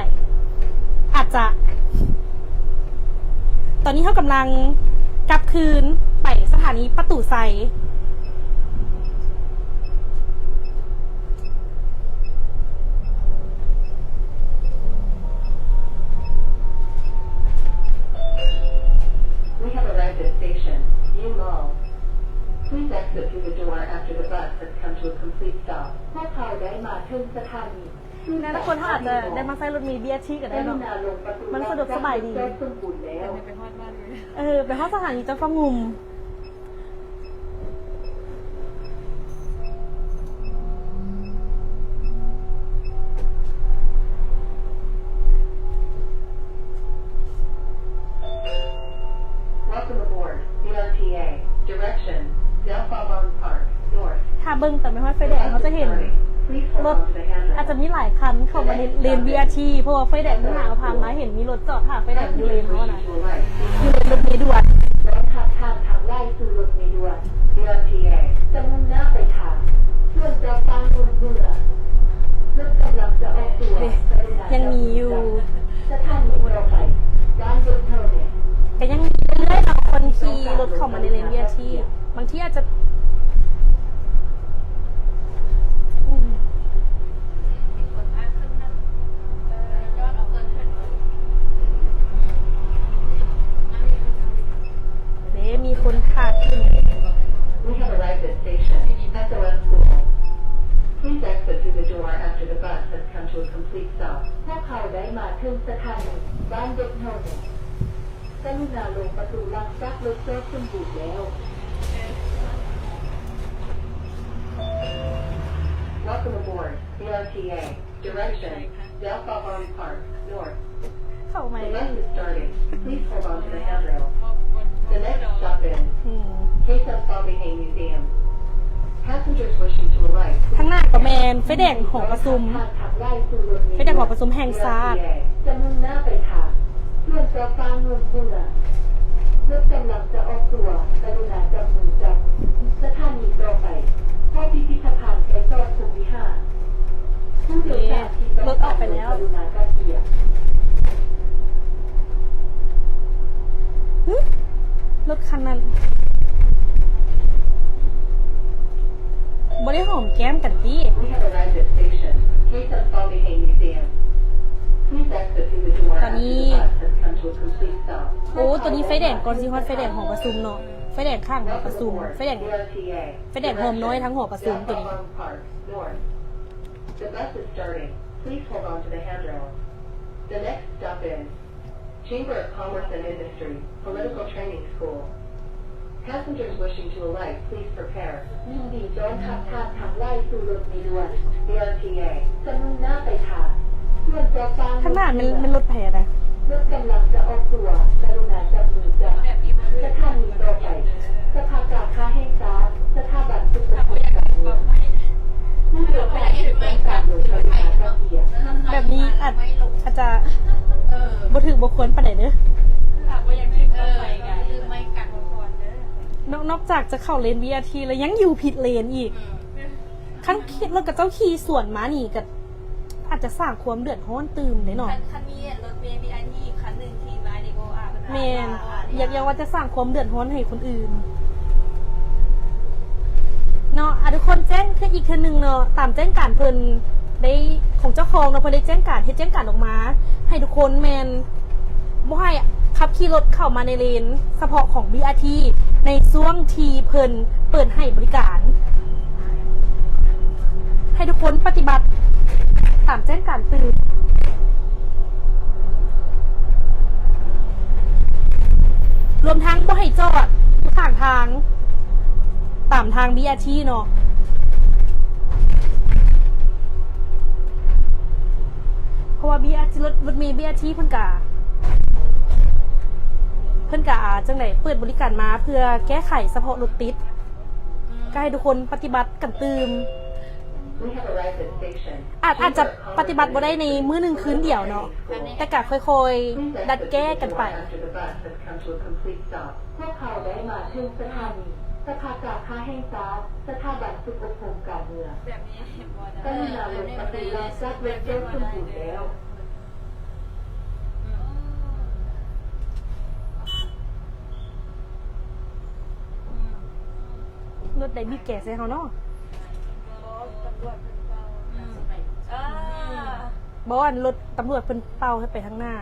ອາດຈະ ຕອນນີ້ເຮົາກຳລັງກັບຄືນໄປສະຖານີປະຕູໄຊ. We have arrived at station U Mall. Please exit through the door after the bus has come to a complete stop. ພວກເຮົາໄດ້ມາເຖິງສະຖານີ ແຕ່ລະຄົນເຮົາອາດຈະໄດ້ມາໃຊ້ລົດເມບີທີກໍໄດ້ເນາະ ມັນສະດວກສະບາຍດີ. ເອີ ໄປຮອດສະຖານີເຈົ້າຟ້າງຸ່ມ. Welcome aboard B R T A. Direction, Dao Pha Bang Park North. ຖ້າເບິ່ງຕອນໄປຮອດໄຟແດງ ເຮົາຈະເຫັນລົດອາດຈະມີຫຼາຍຄັນເຂົ້າມາໃນເລນບີທີ ເພາະວ່າໄຟແດງເຮົາຜ່ານມາ ເຫັນມີລົດຈອດຖ້າໄຟແດງຢູ່ເລນເຮົານະ ຢູ່ເລນລົດເມດ່ວນ. ຈະມຸ່ງໜ້າໄປທາງສວນເຈົ້າຟ້າງຸ່ມເມືອງ. ລົດກຳລັງຈະອອກຕົວ. ຍັງມີຢູ່ ສະຖານີຕໍ່ໄປ ບ້ານເດັກເທົ່ານັ້ນ. ກໍຍັງມີເລື້ອຍໆເນາະ ຄົນຂີ່ລົດເຂົ້າມາໃນເລນບີທີ ບາງທີອາດຈະ ເດ້ ມີຄົນຂາດຂຶ້ນ. We have arrived at station S O S School. Please exit through the door after the bus has come to a complete stop. ພວກເຂົາໄດ້ມາເຖິງສະຖານີບ້ານເດັກເທົ່ານັ້ນ. ກະລຸນາລົງປະຕູຫຼັງຈາກລົດຈອດສົມບູນແລ້ວ. Welcome aboard B R T A. Direction, Dao Pha Bang Park North. ເຂົ້າໃໝ່ The bus is starting. Please hold on to the handrail. The next stop is ອືມ Khe Sanh Pho Bey Hang Museum. Passengers wishing to alight. ທາງໜ້າກໍແມ່ນໄຟແດງຫໍປະຊຸມ ໄຟແດງຫໍປະຊຸມແຫ່ງຊາດ. ຈະມຸ່ງໜ້າໄປທາງສວນເຈົ້າຟ້າງຸ່ມເມືອງ. ລົດກຳລັງຈະອອກຕົວ ກະລຸນາຈັບມືຈັບສະຖານີຕໍ່ໄປ ຮອດພິພິທະພັນໄກສອນພົມວິຫານ. ຜູ້ໂດຍສານທີ່ຕ້ອງການລົດ ກະລຸນາກັກເກຍ. ຮຶ ລົດຄັນນັ້ນ ບໍ່ໄດ້ຫອມແກ້ມກັນຕິ? We have arrived at station Khe Sanh Pho Bey Hang Museum. Please exit through the door after the bus has come to a complete stop. ໂອ້ ຕອນນີ້ໄຟແດງ ກ່ອນຊິຮອດໄຟແດງຫໍປະຊຸມເນາະ ໄຟແດງຂ້າງຫໍປະຊຸມ ໄຟແດງ ໄຟແດງໂຮມນ້ອຍທາງຫໍປະຊຸມໂຕນີ້. The bus is starting. Please hold on to the handrail. The next stop is Chamber of Commerce and Industry, Political Training School. Passengers wishing to alight, please prepare. ຍິນດີຕ້ອນຮັບທ່ານທັງຫຼາຍສູ່ລົດເມດ່ວນ ບີອາທີເອ ຈະມຸ່ງໜ້າໄປທາງສວນເຈົ້າຟ້າງ. ທາງໜ້າແມ່ນ ແມ່ນລົດໃຜນະ? ລົດກຳລັງຈະອອກຕົວ ກະລຸນາຈັບມືຈັບສະຖານີຕໍ່ໄປ ສະພາກາຄ້າແຫ່ງຊາດ ສະຖາບັນຝຶກອົບຮົມການເມືອງ. ຜູ້ໂດຍສານທີ່ຕ້ອງການລົງ ກະລຸນາຈັບເກຍ. ແບບນີ້ອາດ ອາດຈະບໍ່ຖືກບໍ່ຄວນປານໃດເດີ້. ນອກ ນອກຈາກຈະເຂົ້າເລນ ບີອາທີ ແລ້ວຍັງຢູ່ຜິດເລນອີກ. ຄັນຂີ່ລົດຂະເຈົ້າຂີ່ສວນມານີ້ກະອາດຈະສ້າງຄວາມເດືອດຮ້ອນຕື່ມເດ້ເນາະ. ຄັນ ຄັນມີລົດເມບີອາທີອີກຄັນໜຶ່ງຂີ່ມານີ້ກໍອາດ ແມ່ນ ອາດ ຢາກ ຢາກວ່າຈະສ້າງຄວາມເດືອດຮ້ອນໃຫ້ຄົນອື່ນເນາະ. ອາ ທຸກຄົນແຈ້ງເທື່ອອີກເທື່ອໜຶ່ງເນາະ ຕາມແຈ້ງການເພິ່ນໄດ້ ຂອງເຈົ້າຂອງເນາະ ເພິ່ນໄດ້ແຈ້ງການ ເຮັດແຈ້ງການອອກມາໃຫ້ທຸກຄົນ ແມ່ນບໍ່ໃຫ້ຂັບຂີ່ລົດເຂົ້າມາໃນເລນສະເພາະຂອງບີອາທີ ໃນຊ່ວງທີ່ເພິ່ນເປີດໃຫ້ບໍລິການ. ໃຫ້ທຸກຄົນປະຕິບັດຕາມແຈ້ງການຕື່ມ ລວມທັງບໍ່ໃຫ້ຈອດຢູ່ຂ້າງທາງ ຕາມທາງບີອາທີເນາະ. ເພາະວ່າບີອາທີ ລົດ ລົດເມບີອາທີເພິ່ນກະ ເພິ່ນກະ ອ່າ ຈັ່ງໃດ ເປີດບໍລິການມາເພື່ອແກ້ໄຂສະເພາະລົດຕິດ ກໍໃຫ້ທຸກຄົນປະຕິບັດກັນຕື່ມ. ອາດ ອາດຈະປະຕິບັດບໍ່ໄດ້ໃນມື້ໜຶ່ງຄືນດຽວເນາະ ແຕ່ກະຄ່ອຍໆດັດແກ້ກັນໄປ. ພວກເຂົາໄດ້ມາເຖິງສະຖານີສະພາກາຄ້າແຫ່ງຊາດ ສະຖາບັນຝຶກອົບຮົມການເມືອງ. ກະລຸນາລົງປະຕູຫຼັງຈາກລົດຈອດສົມບູນແລ້ວ. ລົດໃດບີບແກໃສ່ເຮົາເນາະ. ອືມ ເອີ ບໍ່ ອັນລົດຕຳຫຼວດເພິ່ນເປົ່າໃຫ້ໄປທາງໜ້າ.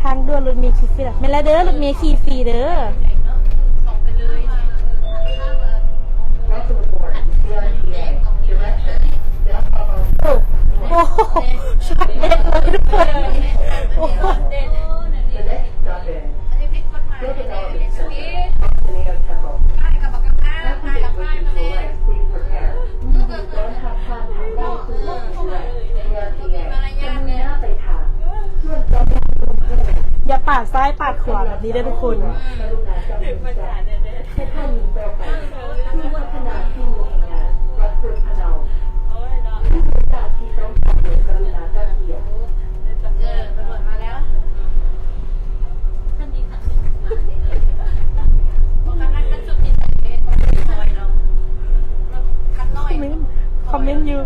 ທາງດ່ວນລົດເມຂີ່ຟຣີລະ. ແມ່ນແລ້ວເດີ ລົດເມຂີ່ຟຣີເດີ. ໂອ້ໂຫ ຊັດເດັດເລີຍທຸກຄົນ. ໂອ້ໂຫ ຢ່າປາດຊ້າຍປາດຂວາແບບນີ້ເດີທຸກຄົນ. ຄອມເມັນ ຄອມເມັນຢູ່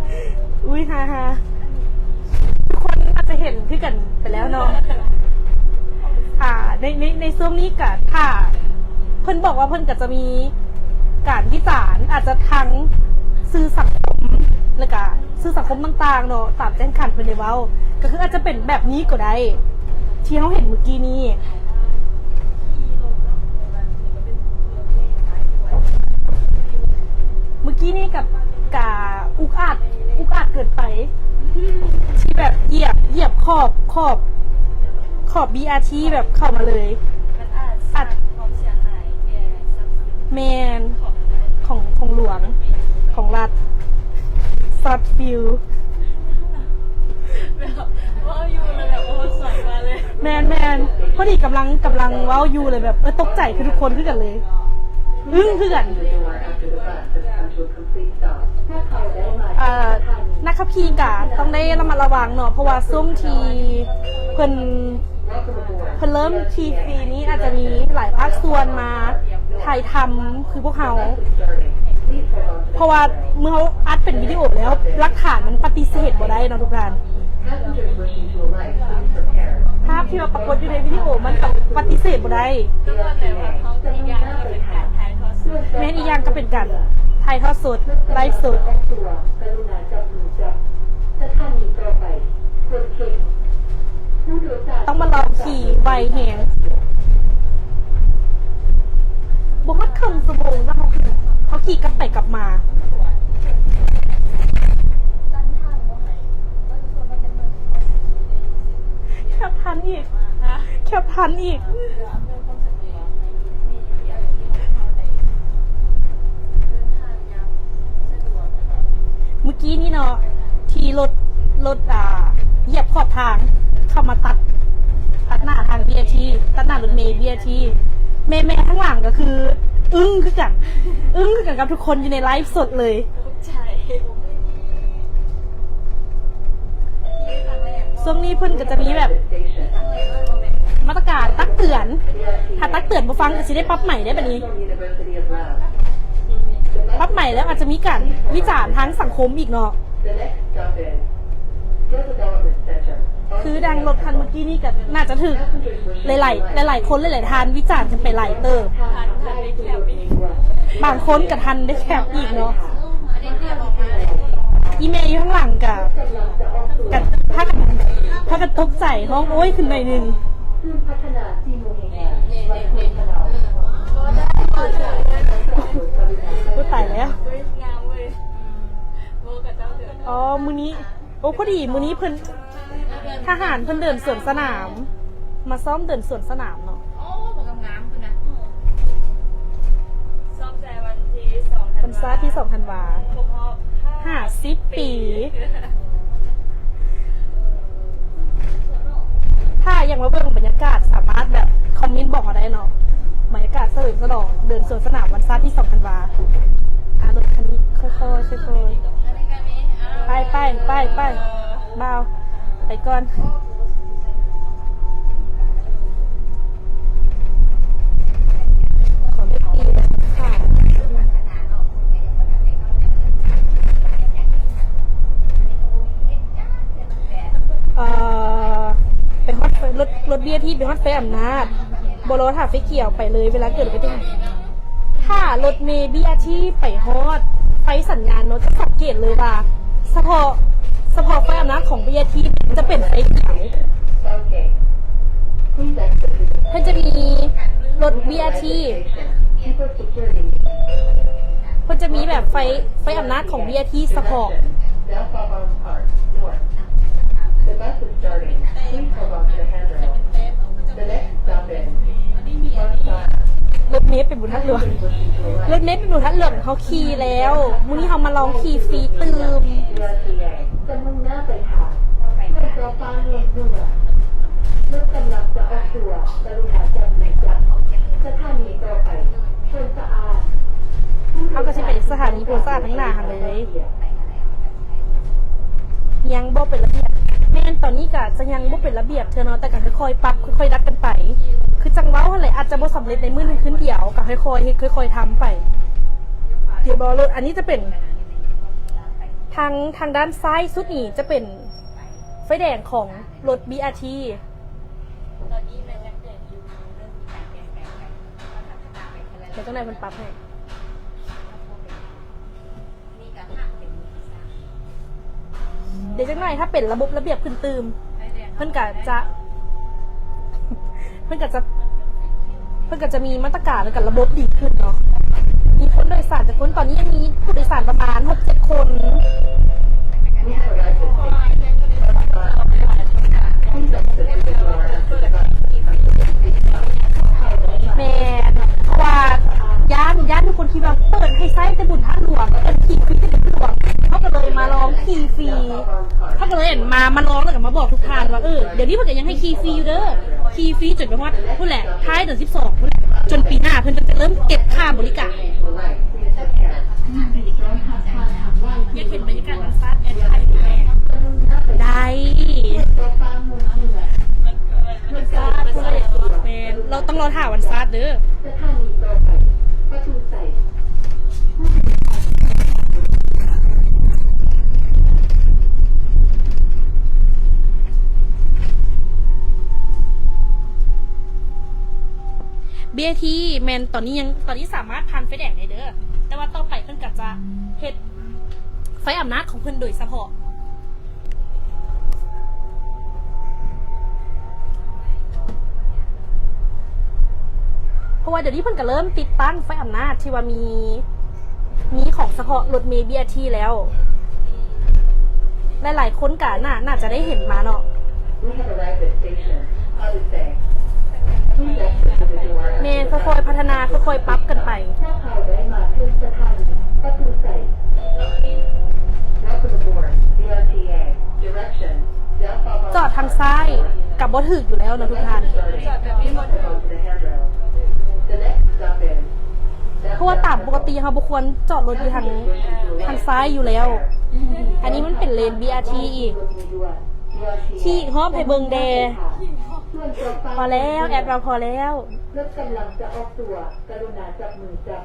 ອຸ້ຍ ຮາໆ ທຸກຄົນອາດຈະເຫັນຄືກັນໄປແລ້ວເນາະ. ອ່າ ໃນ ໃນ ໃນຊ່ວງນີ້ກະ ຖ້າເພິ່ນບອກວ່າເພິ່ນກະຈະມີການວິຈານ ອາດຈະທາງສື່ສັງຄົມ ແລ້ວກະສື່ສັງຄົມຕ່າງໆເນາະ ຕາມແຈ້ງການເພິ່ນໄດ້ເວົ້າ ກະຄືອາດຈະເປັນແບບນີ້ກໍໄດ້ ທີ່ເຮົາເຫັນມື້ກີ້ນີ້. ມື້ກີ້ນີ້ກະ ກະອຸກອາດ ອຸກອາດເກີນໄປ ທີ່ແບບຢຽບ ຢຽບຂອບ ຂອບ ຂອບບີອາທີແບບເຂົ້າມາເລີຍ. ມັນອາດສ້າງຄວາມເສຍຫາຍແກ່ຊັບສິນ ແມ່ນ ຂອງ ຂອງຫຼວງ ຂອງລັດ ຊັດຟິວ. ແມ່ນໆ ພໍດີກຳລັງ ກຳລັງເວົ້າຢູ່ເລີຍ ແບບ ເອີ ຕົກໃຈຄືທຸກຄົນຄືກັນເລີຍ ອຶ້ງຄືກັນ. ເອີ ນັກຂັບຂີ່ກະຕ້ອງໄດ້ລະມັດລະວັງເນາະ ເພາະວ່າຊ່ວງທີ່ເພິ່ນ ເພິ່ນເລີ່ມຂີ່ຟຣີນີ້ ອາດຈະມີຫຼາຍພາກສ່ວນມາຖ່າຍທຳຄືພວກເຮົາ ເພາະວ່າເມື່ອເຮົາອັດເປັນວິດີໂອແລ້ວ ຫຼັກຖານມັນປະຕິເສດບໍ່ໄດ້ເນາະທຸກທ່ານ. ພາບທີ່ວ່າປາກົດຢູ່ໃນວິດີໂອມັນກະປະຕິເສດບໍ່ໄດ້. ແມ່ນ ອີກຢ່າງກະເປັນການຖ່າຍທອດສົດ ໄລຟ໌ສົດ ຕ້ອງມາລອງຂີ່ໄວແຮງ ບໍ່ຮອດເຄິ່ງຊົ່ວໂມງເນາະ ເຮົາຂີ່ກັບໄປກັບມາ. ແຄັບທັນອີກ ແຄັບທັນອີກ. ມື້ກີ້ນີ້ເນາະ ທີ່ລົດ ລົດ ອ່າ ຢຽບຂອບທາງ ເຂົ້າມາຕັດ ຕັດໜ້າທາງບີອາທີ ຕັດໜ້າລົດເມບີອາທີ ແມ່ໆ ທາງຫຼັງກະຄືອຶ້ງຄືກັນ ອຶ້ງຄືກັນກັບທຸກຄົນຢູ່ໃນໄລຟ໌ສົດເລີຍ. ຊ່ວງນີ້ເພິ່ນກະຈະມີແບບມາດຕະການຕັກເຕືອນ ຖ້າຕັກເຕືອນບໍ່ຟັງກະຊິໄດ້ປັບໃໝເດ້ບາດນີ້ ປັບໃໝແລ້ວອາດຈະມີການວິຈານທາງສັງຄົມອີກເນາະ. ຄືດັ່ງລົດຄັນມື້ກີ້ນີ້ກະໜ້າຈະຖືກ ຫຼາຍໆ ຫຼາຍໆຄົນ ຫຼາຍໆທ່ານວິຈານກັນໄປຫຼາຍເຕີບ ບາງຄົນກະທັນໄດ້ແຄັບອີກເນາະ. ອີ່ແມ່ຢູ່ຂ້າງຫຼັງກະ ກະພາກັນ ພາກັນຕົກໃຈ ຮ້ອງໂອ້ຍຂຶ້ນໜ້ອຍໜຶ່ງ. ໂອ້ ຕາຍແລ້ວ. ອໍ ມື້ນີ້ ໂອ້ ພໍດີມື້ນີ້ເພິ່ນ ທະຫານເພິ່ນເດີນສວນສະໜາມ ມາຊ້ອມເດີນສວນສະໜາມເນາະ. ໂອ້ ບັກງາມໆພຸ້ນນະ ຊ້ອມແຕ່ວັນທີສອງ ວັນຊາດທີສອງທັນວາ ຄົບຮອບຫ້າສິບປີ ຖ້າຢາກມາເບິ່ງບັນຍາກາດ ສາມາດແບບຄອມເມັນບອກເຮົາໄດ້ເນາະ ບັນຍາກາດສະເຫຼີມສະຫຼອງເດີນສວນສະໜາມວັນຊາດທີສອງທັນວາ. ອ່າ ລົດຄັນນີ້ ຄ່ອຍໆ ຄ່ອຍໆ ໄປ ໄປ ໄປ ໄປ ບ່າວ ໄປກ່ອນ. ຂໍເລກຕີນ ຄ່າ ເລກຕີນ ຄ່າ ເລກຕີນ ຄ່າ. ບີອາທີໄປຮອດໄຟອຳນາດ ບໍ່ລໍຖ້າໄຟຂຽວໄປເລີຍ ເວລາເກີດອຸບັດຕິເຫດ. ຖ້າລົດເມບີອາທີໄປຮອດໄຟສັນຍານເນາະ ຈະສັງເກດເລີຍວ່າ ສະເພາະ ສະເພາະໄຟອຳນາດຂອງບີອາທີຈະເປັນໄຟຂຽວ. ເພິ່ນຈະມີລົດບີອາທີ ເພິ່ນຈະມີແບບໄຟ ໄຟອຳນາດຂອງບີອາທີສະເພາະ. The bus is starting. Please hold on to the handrail. The next stop is Fun Side. ລົດເມໄປບຸນທາດຫຼວງ ລົດເມໄປບຸນທາດຫຼວງ ເຮົາຂີ່ແລ້ວ. ມື້ນີ້ເຮົາມາລອງຂີ່ຟຣີຕື່ມ. B R T A ຈະມຸ່ງໜ້າໄປທາງເຂື່ອນເຈົ້າຟ້າເມືອງເໜືອ. ລົດກຳລັງຈະອອກຕົວ. ກະລຸນາຈັບມືຈັບ. ສະຖານີຕໍ່ໄປ ເຂື່ອນສະອາດ. ເຮົາກໍຊິໄປສະຖານີໂພນສະອາດທາງໜ້າຫັ້ນເລີຍ. ຍັງບໍ່ເປັນລະບຽບ. ແມ່ນ ຕອນນີ້ກະຈະຍັງບໍ່ເປັນລະບຽບເທື່ອເນາະ ແຕ່ກະຄ່ອຍໆປັບ ຄ່ອຍໆດັດກັນໄປ. ຄືຈັ່ງເວົ້າຫັ້ນແຫຼະ ອາດຈະບໍ່ສຳເລັດໃນມື້ໜຶ່ງຄືນດຽວ ກະຄ່ອຍໆເຮັດ ຄ່ອຍໆທຳໄປ. ດຽວບໍ່ລົດ ອັນນີ້ຈະເປັນທາງ ທາງດ້ານຊ້າຍສຸດນີ້ຈະເປັນໄຟແດງຂອງລົດບີອາທີ. ແລ້ວຈັ່ງໃດເພິ່ນປັບໃຫ້. ດຽວຈັກໜ້ອຍ ຖ້າເປັນລະບົບລະບຽບຂຶ້ນຕື່ມ ເພິ່ນກະຈະ ເພິ່ນກະຈະ ເພິ່ນກະຈະມີມາດຕະການ ແລ້ວກະລະບົບດີຂຶ້ນເນາະ. ມີຄົນໂດຍສານຈັກຄົນ? ຕອນນີ້ຍັງມີຜູ້ໂດຍສານປະມານຫົກເຈັດຄົນ. ແມ່ນ ເພາະວ່າຢ້ານ ຢ້ານທຸກຄົນຄິດວ່າເປີດໃຫ້ໃຊ້ແຕ່ບຸນທາດຫຼວງ ເປີດຂີ່ຟຣີແຕ່ບຸນທາດຫຼວງ. ເຮົາກໍເລີຍມາລອງຂີ່ຟຣີ ເຮົາກໍເລີຍມາ ມາລອງ ແລ້ວກໍມາບອກທຸກທ່ານວ່າ ເອີ ດຽວນີ້ເພິ່ນກໍຍັງໃຫ້ຂີ່ຟຣີຢູ່ເດີ. ຂີ່ຟຣີຈົນໄປຮອດພຸ້ນແຫຼະ ທ້າຍເດືອນສິບສອງພຸ້ນແຫຼະ ຈົນປີໜ້າເພິ່ນກໍຈະເລີ່ມເກັບຄ່າບໍລິການ. ຢາກເຫັນບັນຍາກາດວັນຊາດແອດໄທແດ່? ໄດ້. ແມ່ນ ເຮົາຕ້ອງລໍຖ້າວັນຊາດເດີ. ສະຖານີຕໍ່ໄປ ປະຕູໄຊ. ບີອາທີ ແມ່ນຕອນນີ້ຍັງ ຕອນນີ້ສາມາດຜ່ານໄຟແດງໄດ້ເດີ ແຕ່ວ່າຕໍ່ໄປເພິ່ນກໍຈະເຮັດໄຟອຳນາດຂອງເພິ່ນໂດຍສະເພາະ. ເພາະວ່າດຽວນີ້ເພິ່ນກໍເລີ່ມຕິດຕັ້ງໄຟອຳນາດທີ່ວ່າມີ ມີຂອງສະເພາະລົດເມບີອາທີແລ້ວ. ຫຼາຍໆຄົນກໍໜ້າ ໜ້າຈະໄດ້ເຫັນມາເນາະ. ແມ່ນ ຄ່ອຍໆພັດທະນາ ຄ່ອຍໆປັບກັນໄປ. ຈອດທາງຊ້າຍກໍບໍ່ຖືກຢູ່ແລ້ວເນາະທຸກທ່ານ. ເພາະວ່າຕາມປົກກະຕິເຮົາບໍ່ຄວນຈອດລົດຢູ່ທາງ ທາງຊ້າຍຢູ່ແລ້ວ. ອັນນີ້ມັນເປັນເລນບີອາທີອີກ. ຂີ່ຮອບໃຫ້ເບິ່ງແດ່. ພໍແລ້ວ ແອດວ່າພໍແລ້ວ. ລົດກຳລັງຈະອອກຕົວ ກະລຸນາຈັບມືຈັບ.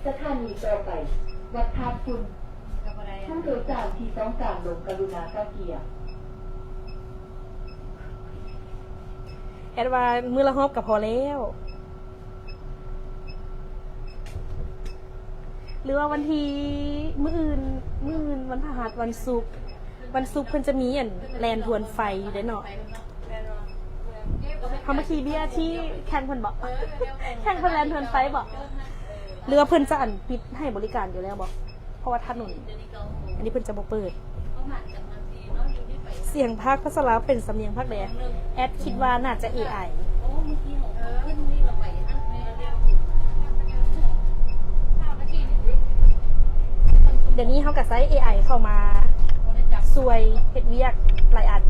ສະຖານີຕໍ່ໄປ ວັດທາດຝຸ່ນ. ຜູ້ໂດຍສານທີ່ຕ້ອງການລົງ ກະລຸນາກະກຽມ. ແອດວ່າມື້ລະຮອບກໍພໍແລ້ວ. ຫຼືວ່າວັນທີ ມື້ອື່ນ ມື້ອື່ນວັນພະຫັດ ວັນສຸກ ວັນສຸກເພິ່ນຈະມີອັນແລ່ນທວນໄຟຢູ່ເດ້ເນາະ. ເຮົາມາຂີ່ບີອາທີແຂ່ງເພິ່ນບໍ? ແຂ່ງເພິ່ນແລ່ນທວນໄຟບໍ? ຫຼືວ່າເພິ່ນຈະອັນປິດໃຫ້ບໍລິການຢູ່ແລ້ວບໍ? ເພາະວ່າຖະໜົນອັນນີ້ເພິ່ນຈະບໍ່ເປີດ. ສຽງພາກພາສາລາວເປັນສຳນຽງພາກໃດ? ແອດຄິດວ່າໜ້າຈະເອໄອ. ດຽວນີ້ເຮົາກໍໃຊ້ເອໄອເຂົ້າມາຊ່ວຍເຮັດວຽກຫຼາຍອັນ.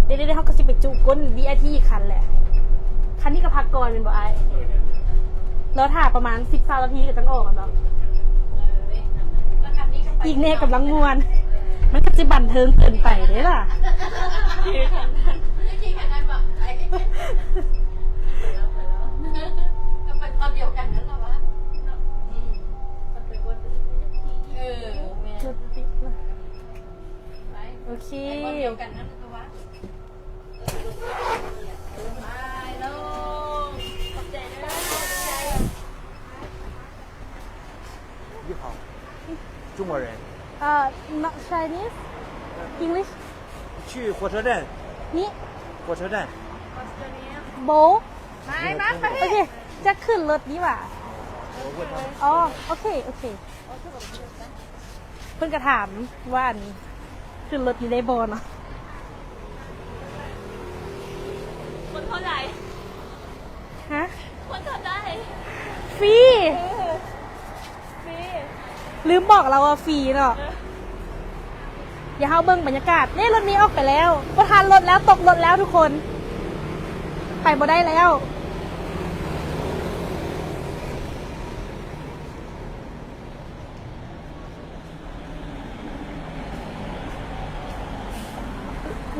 ດຽວໆ ເຮົາກໍຊິໄປຈຸກົ້ນບີອາທີອີກຄັນແຫຼະ. ຄັນນີ້ກໍພັກກ່ອນແມ່ນບໍ່ອ້າຍ? ລໍຖ້າປະມານສິບ ຊາວນາທີກໍຈັ່ງອອກແມ່ນບໍ່? ອີກແນ່ກຳລັງມ່ວນ. ມັນກໍຊິບັນເທີງເກີນໄປເດ້ລະ. ໂອເຄ. ໄປບ່ອນດຽວກັນນັ້ນລະວະ. ເອີ ລົດຕິດລະ. Korean. Uh, not Chinese. English. 去火车站。你。火车站。 โบ มา มา มา โอเค จะขึ้นรถนี้หว่า อ๋อ โอเค โอเค เพิ่นก็ถามว่า อัน ขึ้นรถนี้ได้บ่เนาะ คนเท่าไหร่ ฮะ คนเท่าไหร่ ฟรี เออ ฟรี ลืมบอกลาวว่าฟรีเนาะ เออ เดี๋ยวเฮาเบิ่งบรรยากาศ นี่รถเมล์ออกไปแล้ว บ่ทันรถแล้ว ตกรถแล้วทุกคน ไปบ่ได้แล้ว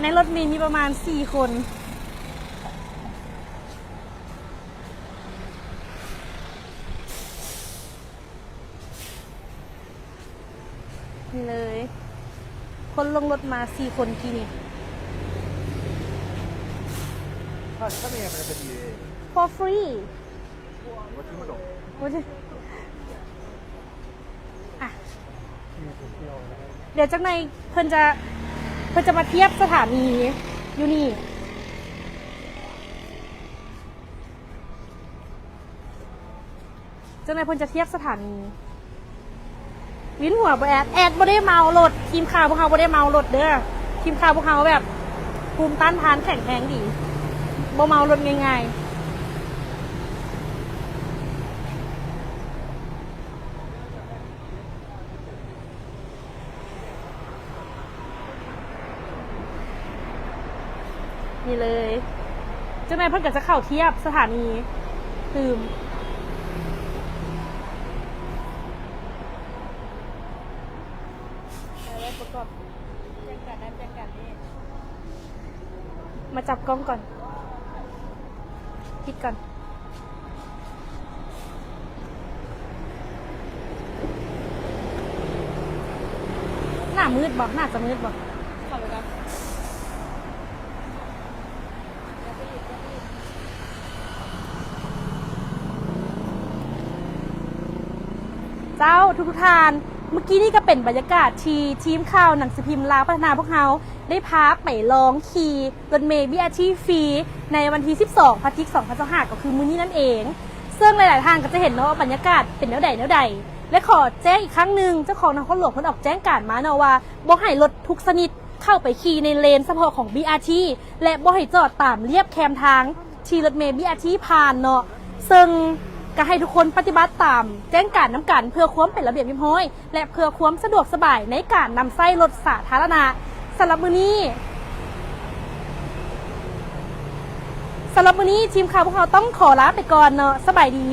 ในรถเมล์มีประมาณสี่คน นี่เลย คนลงรถมาสี่คนกี้นี่ For free. What you- อ่ะ เดี๋ยวจักหน่อยเพิ่นจะ เพิ่นจะมาเทียบสถานีอยู่นี่ จักหน่อยเพิ่นจะเทียบสถานี วินหัวบ่แอด แอดบ่ได้เมารถ ทีมข่าวพวกเฮาบ่ได้เมารถเด้อ ทีมข่าวพวกเฮาแบบภูมิต้านทานแข็งแรงดี บ่เมารถง่ายๆ นี่เลย จักหน่อยเพิ่นก็จะเข้าเทียบสถานี ตื่ม มาจับกล้องก่อน ปิดก่อน หน้ามืดบ่ หน้าจะมืดบ่ เข้าไปก่อน เจ้า ทุกๆ ท่าน เมื่อกี้นี้ก็เป็นบรรยากาศที่ทีมข่าวหนังสือพิมพ์ลาวพัฒนาพวกเฮาได้พาไปลองขี่รถเมล์ บีอาร์ที ฟรีในวันที่สิบสอง พฤศจิกายน สองพันยี่สิบห้า ก็คือมื้อนี้นั่นเอง ซึ่งหลายๆ ท่านก็จะเห็นเนาะว่าบรรยากาศเป็นแนวใดแนวใด และขอแจ้งอีกครั้งหนึ่ง เจ้าของนครหลวงเพิ่นออกแจ้งการมาเนาะว่าบ่ให้รถทุกชนิดเข้าไปขี่ในเลนเฉพาะของ บีอาร์ที และบ่ให้จอดตามเลียบแคมทางที่รถเมล์ บีอาร์ที ผ่านเนาะ ซึ่งก็ให้ทุกคนปฏิบัติตามแจ้งการนำกันเพื่อความเป็นระเบียบเรียบร้อย และเพื่อความสะดวกสบายในการนำใช้รถสาธารณะ สำหรับมื้อนี้ สำหรับมื้อนี้ทีมข่าวพวกเราต้องขอลาไปก่อนเนาะ สบายดี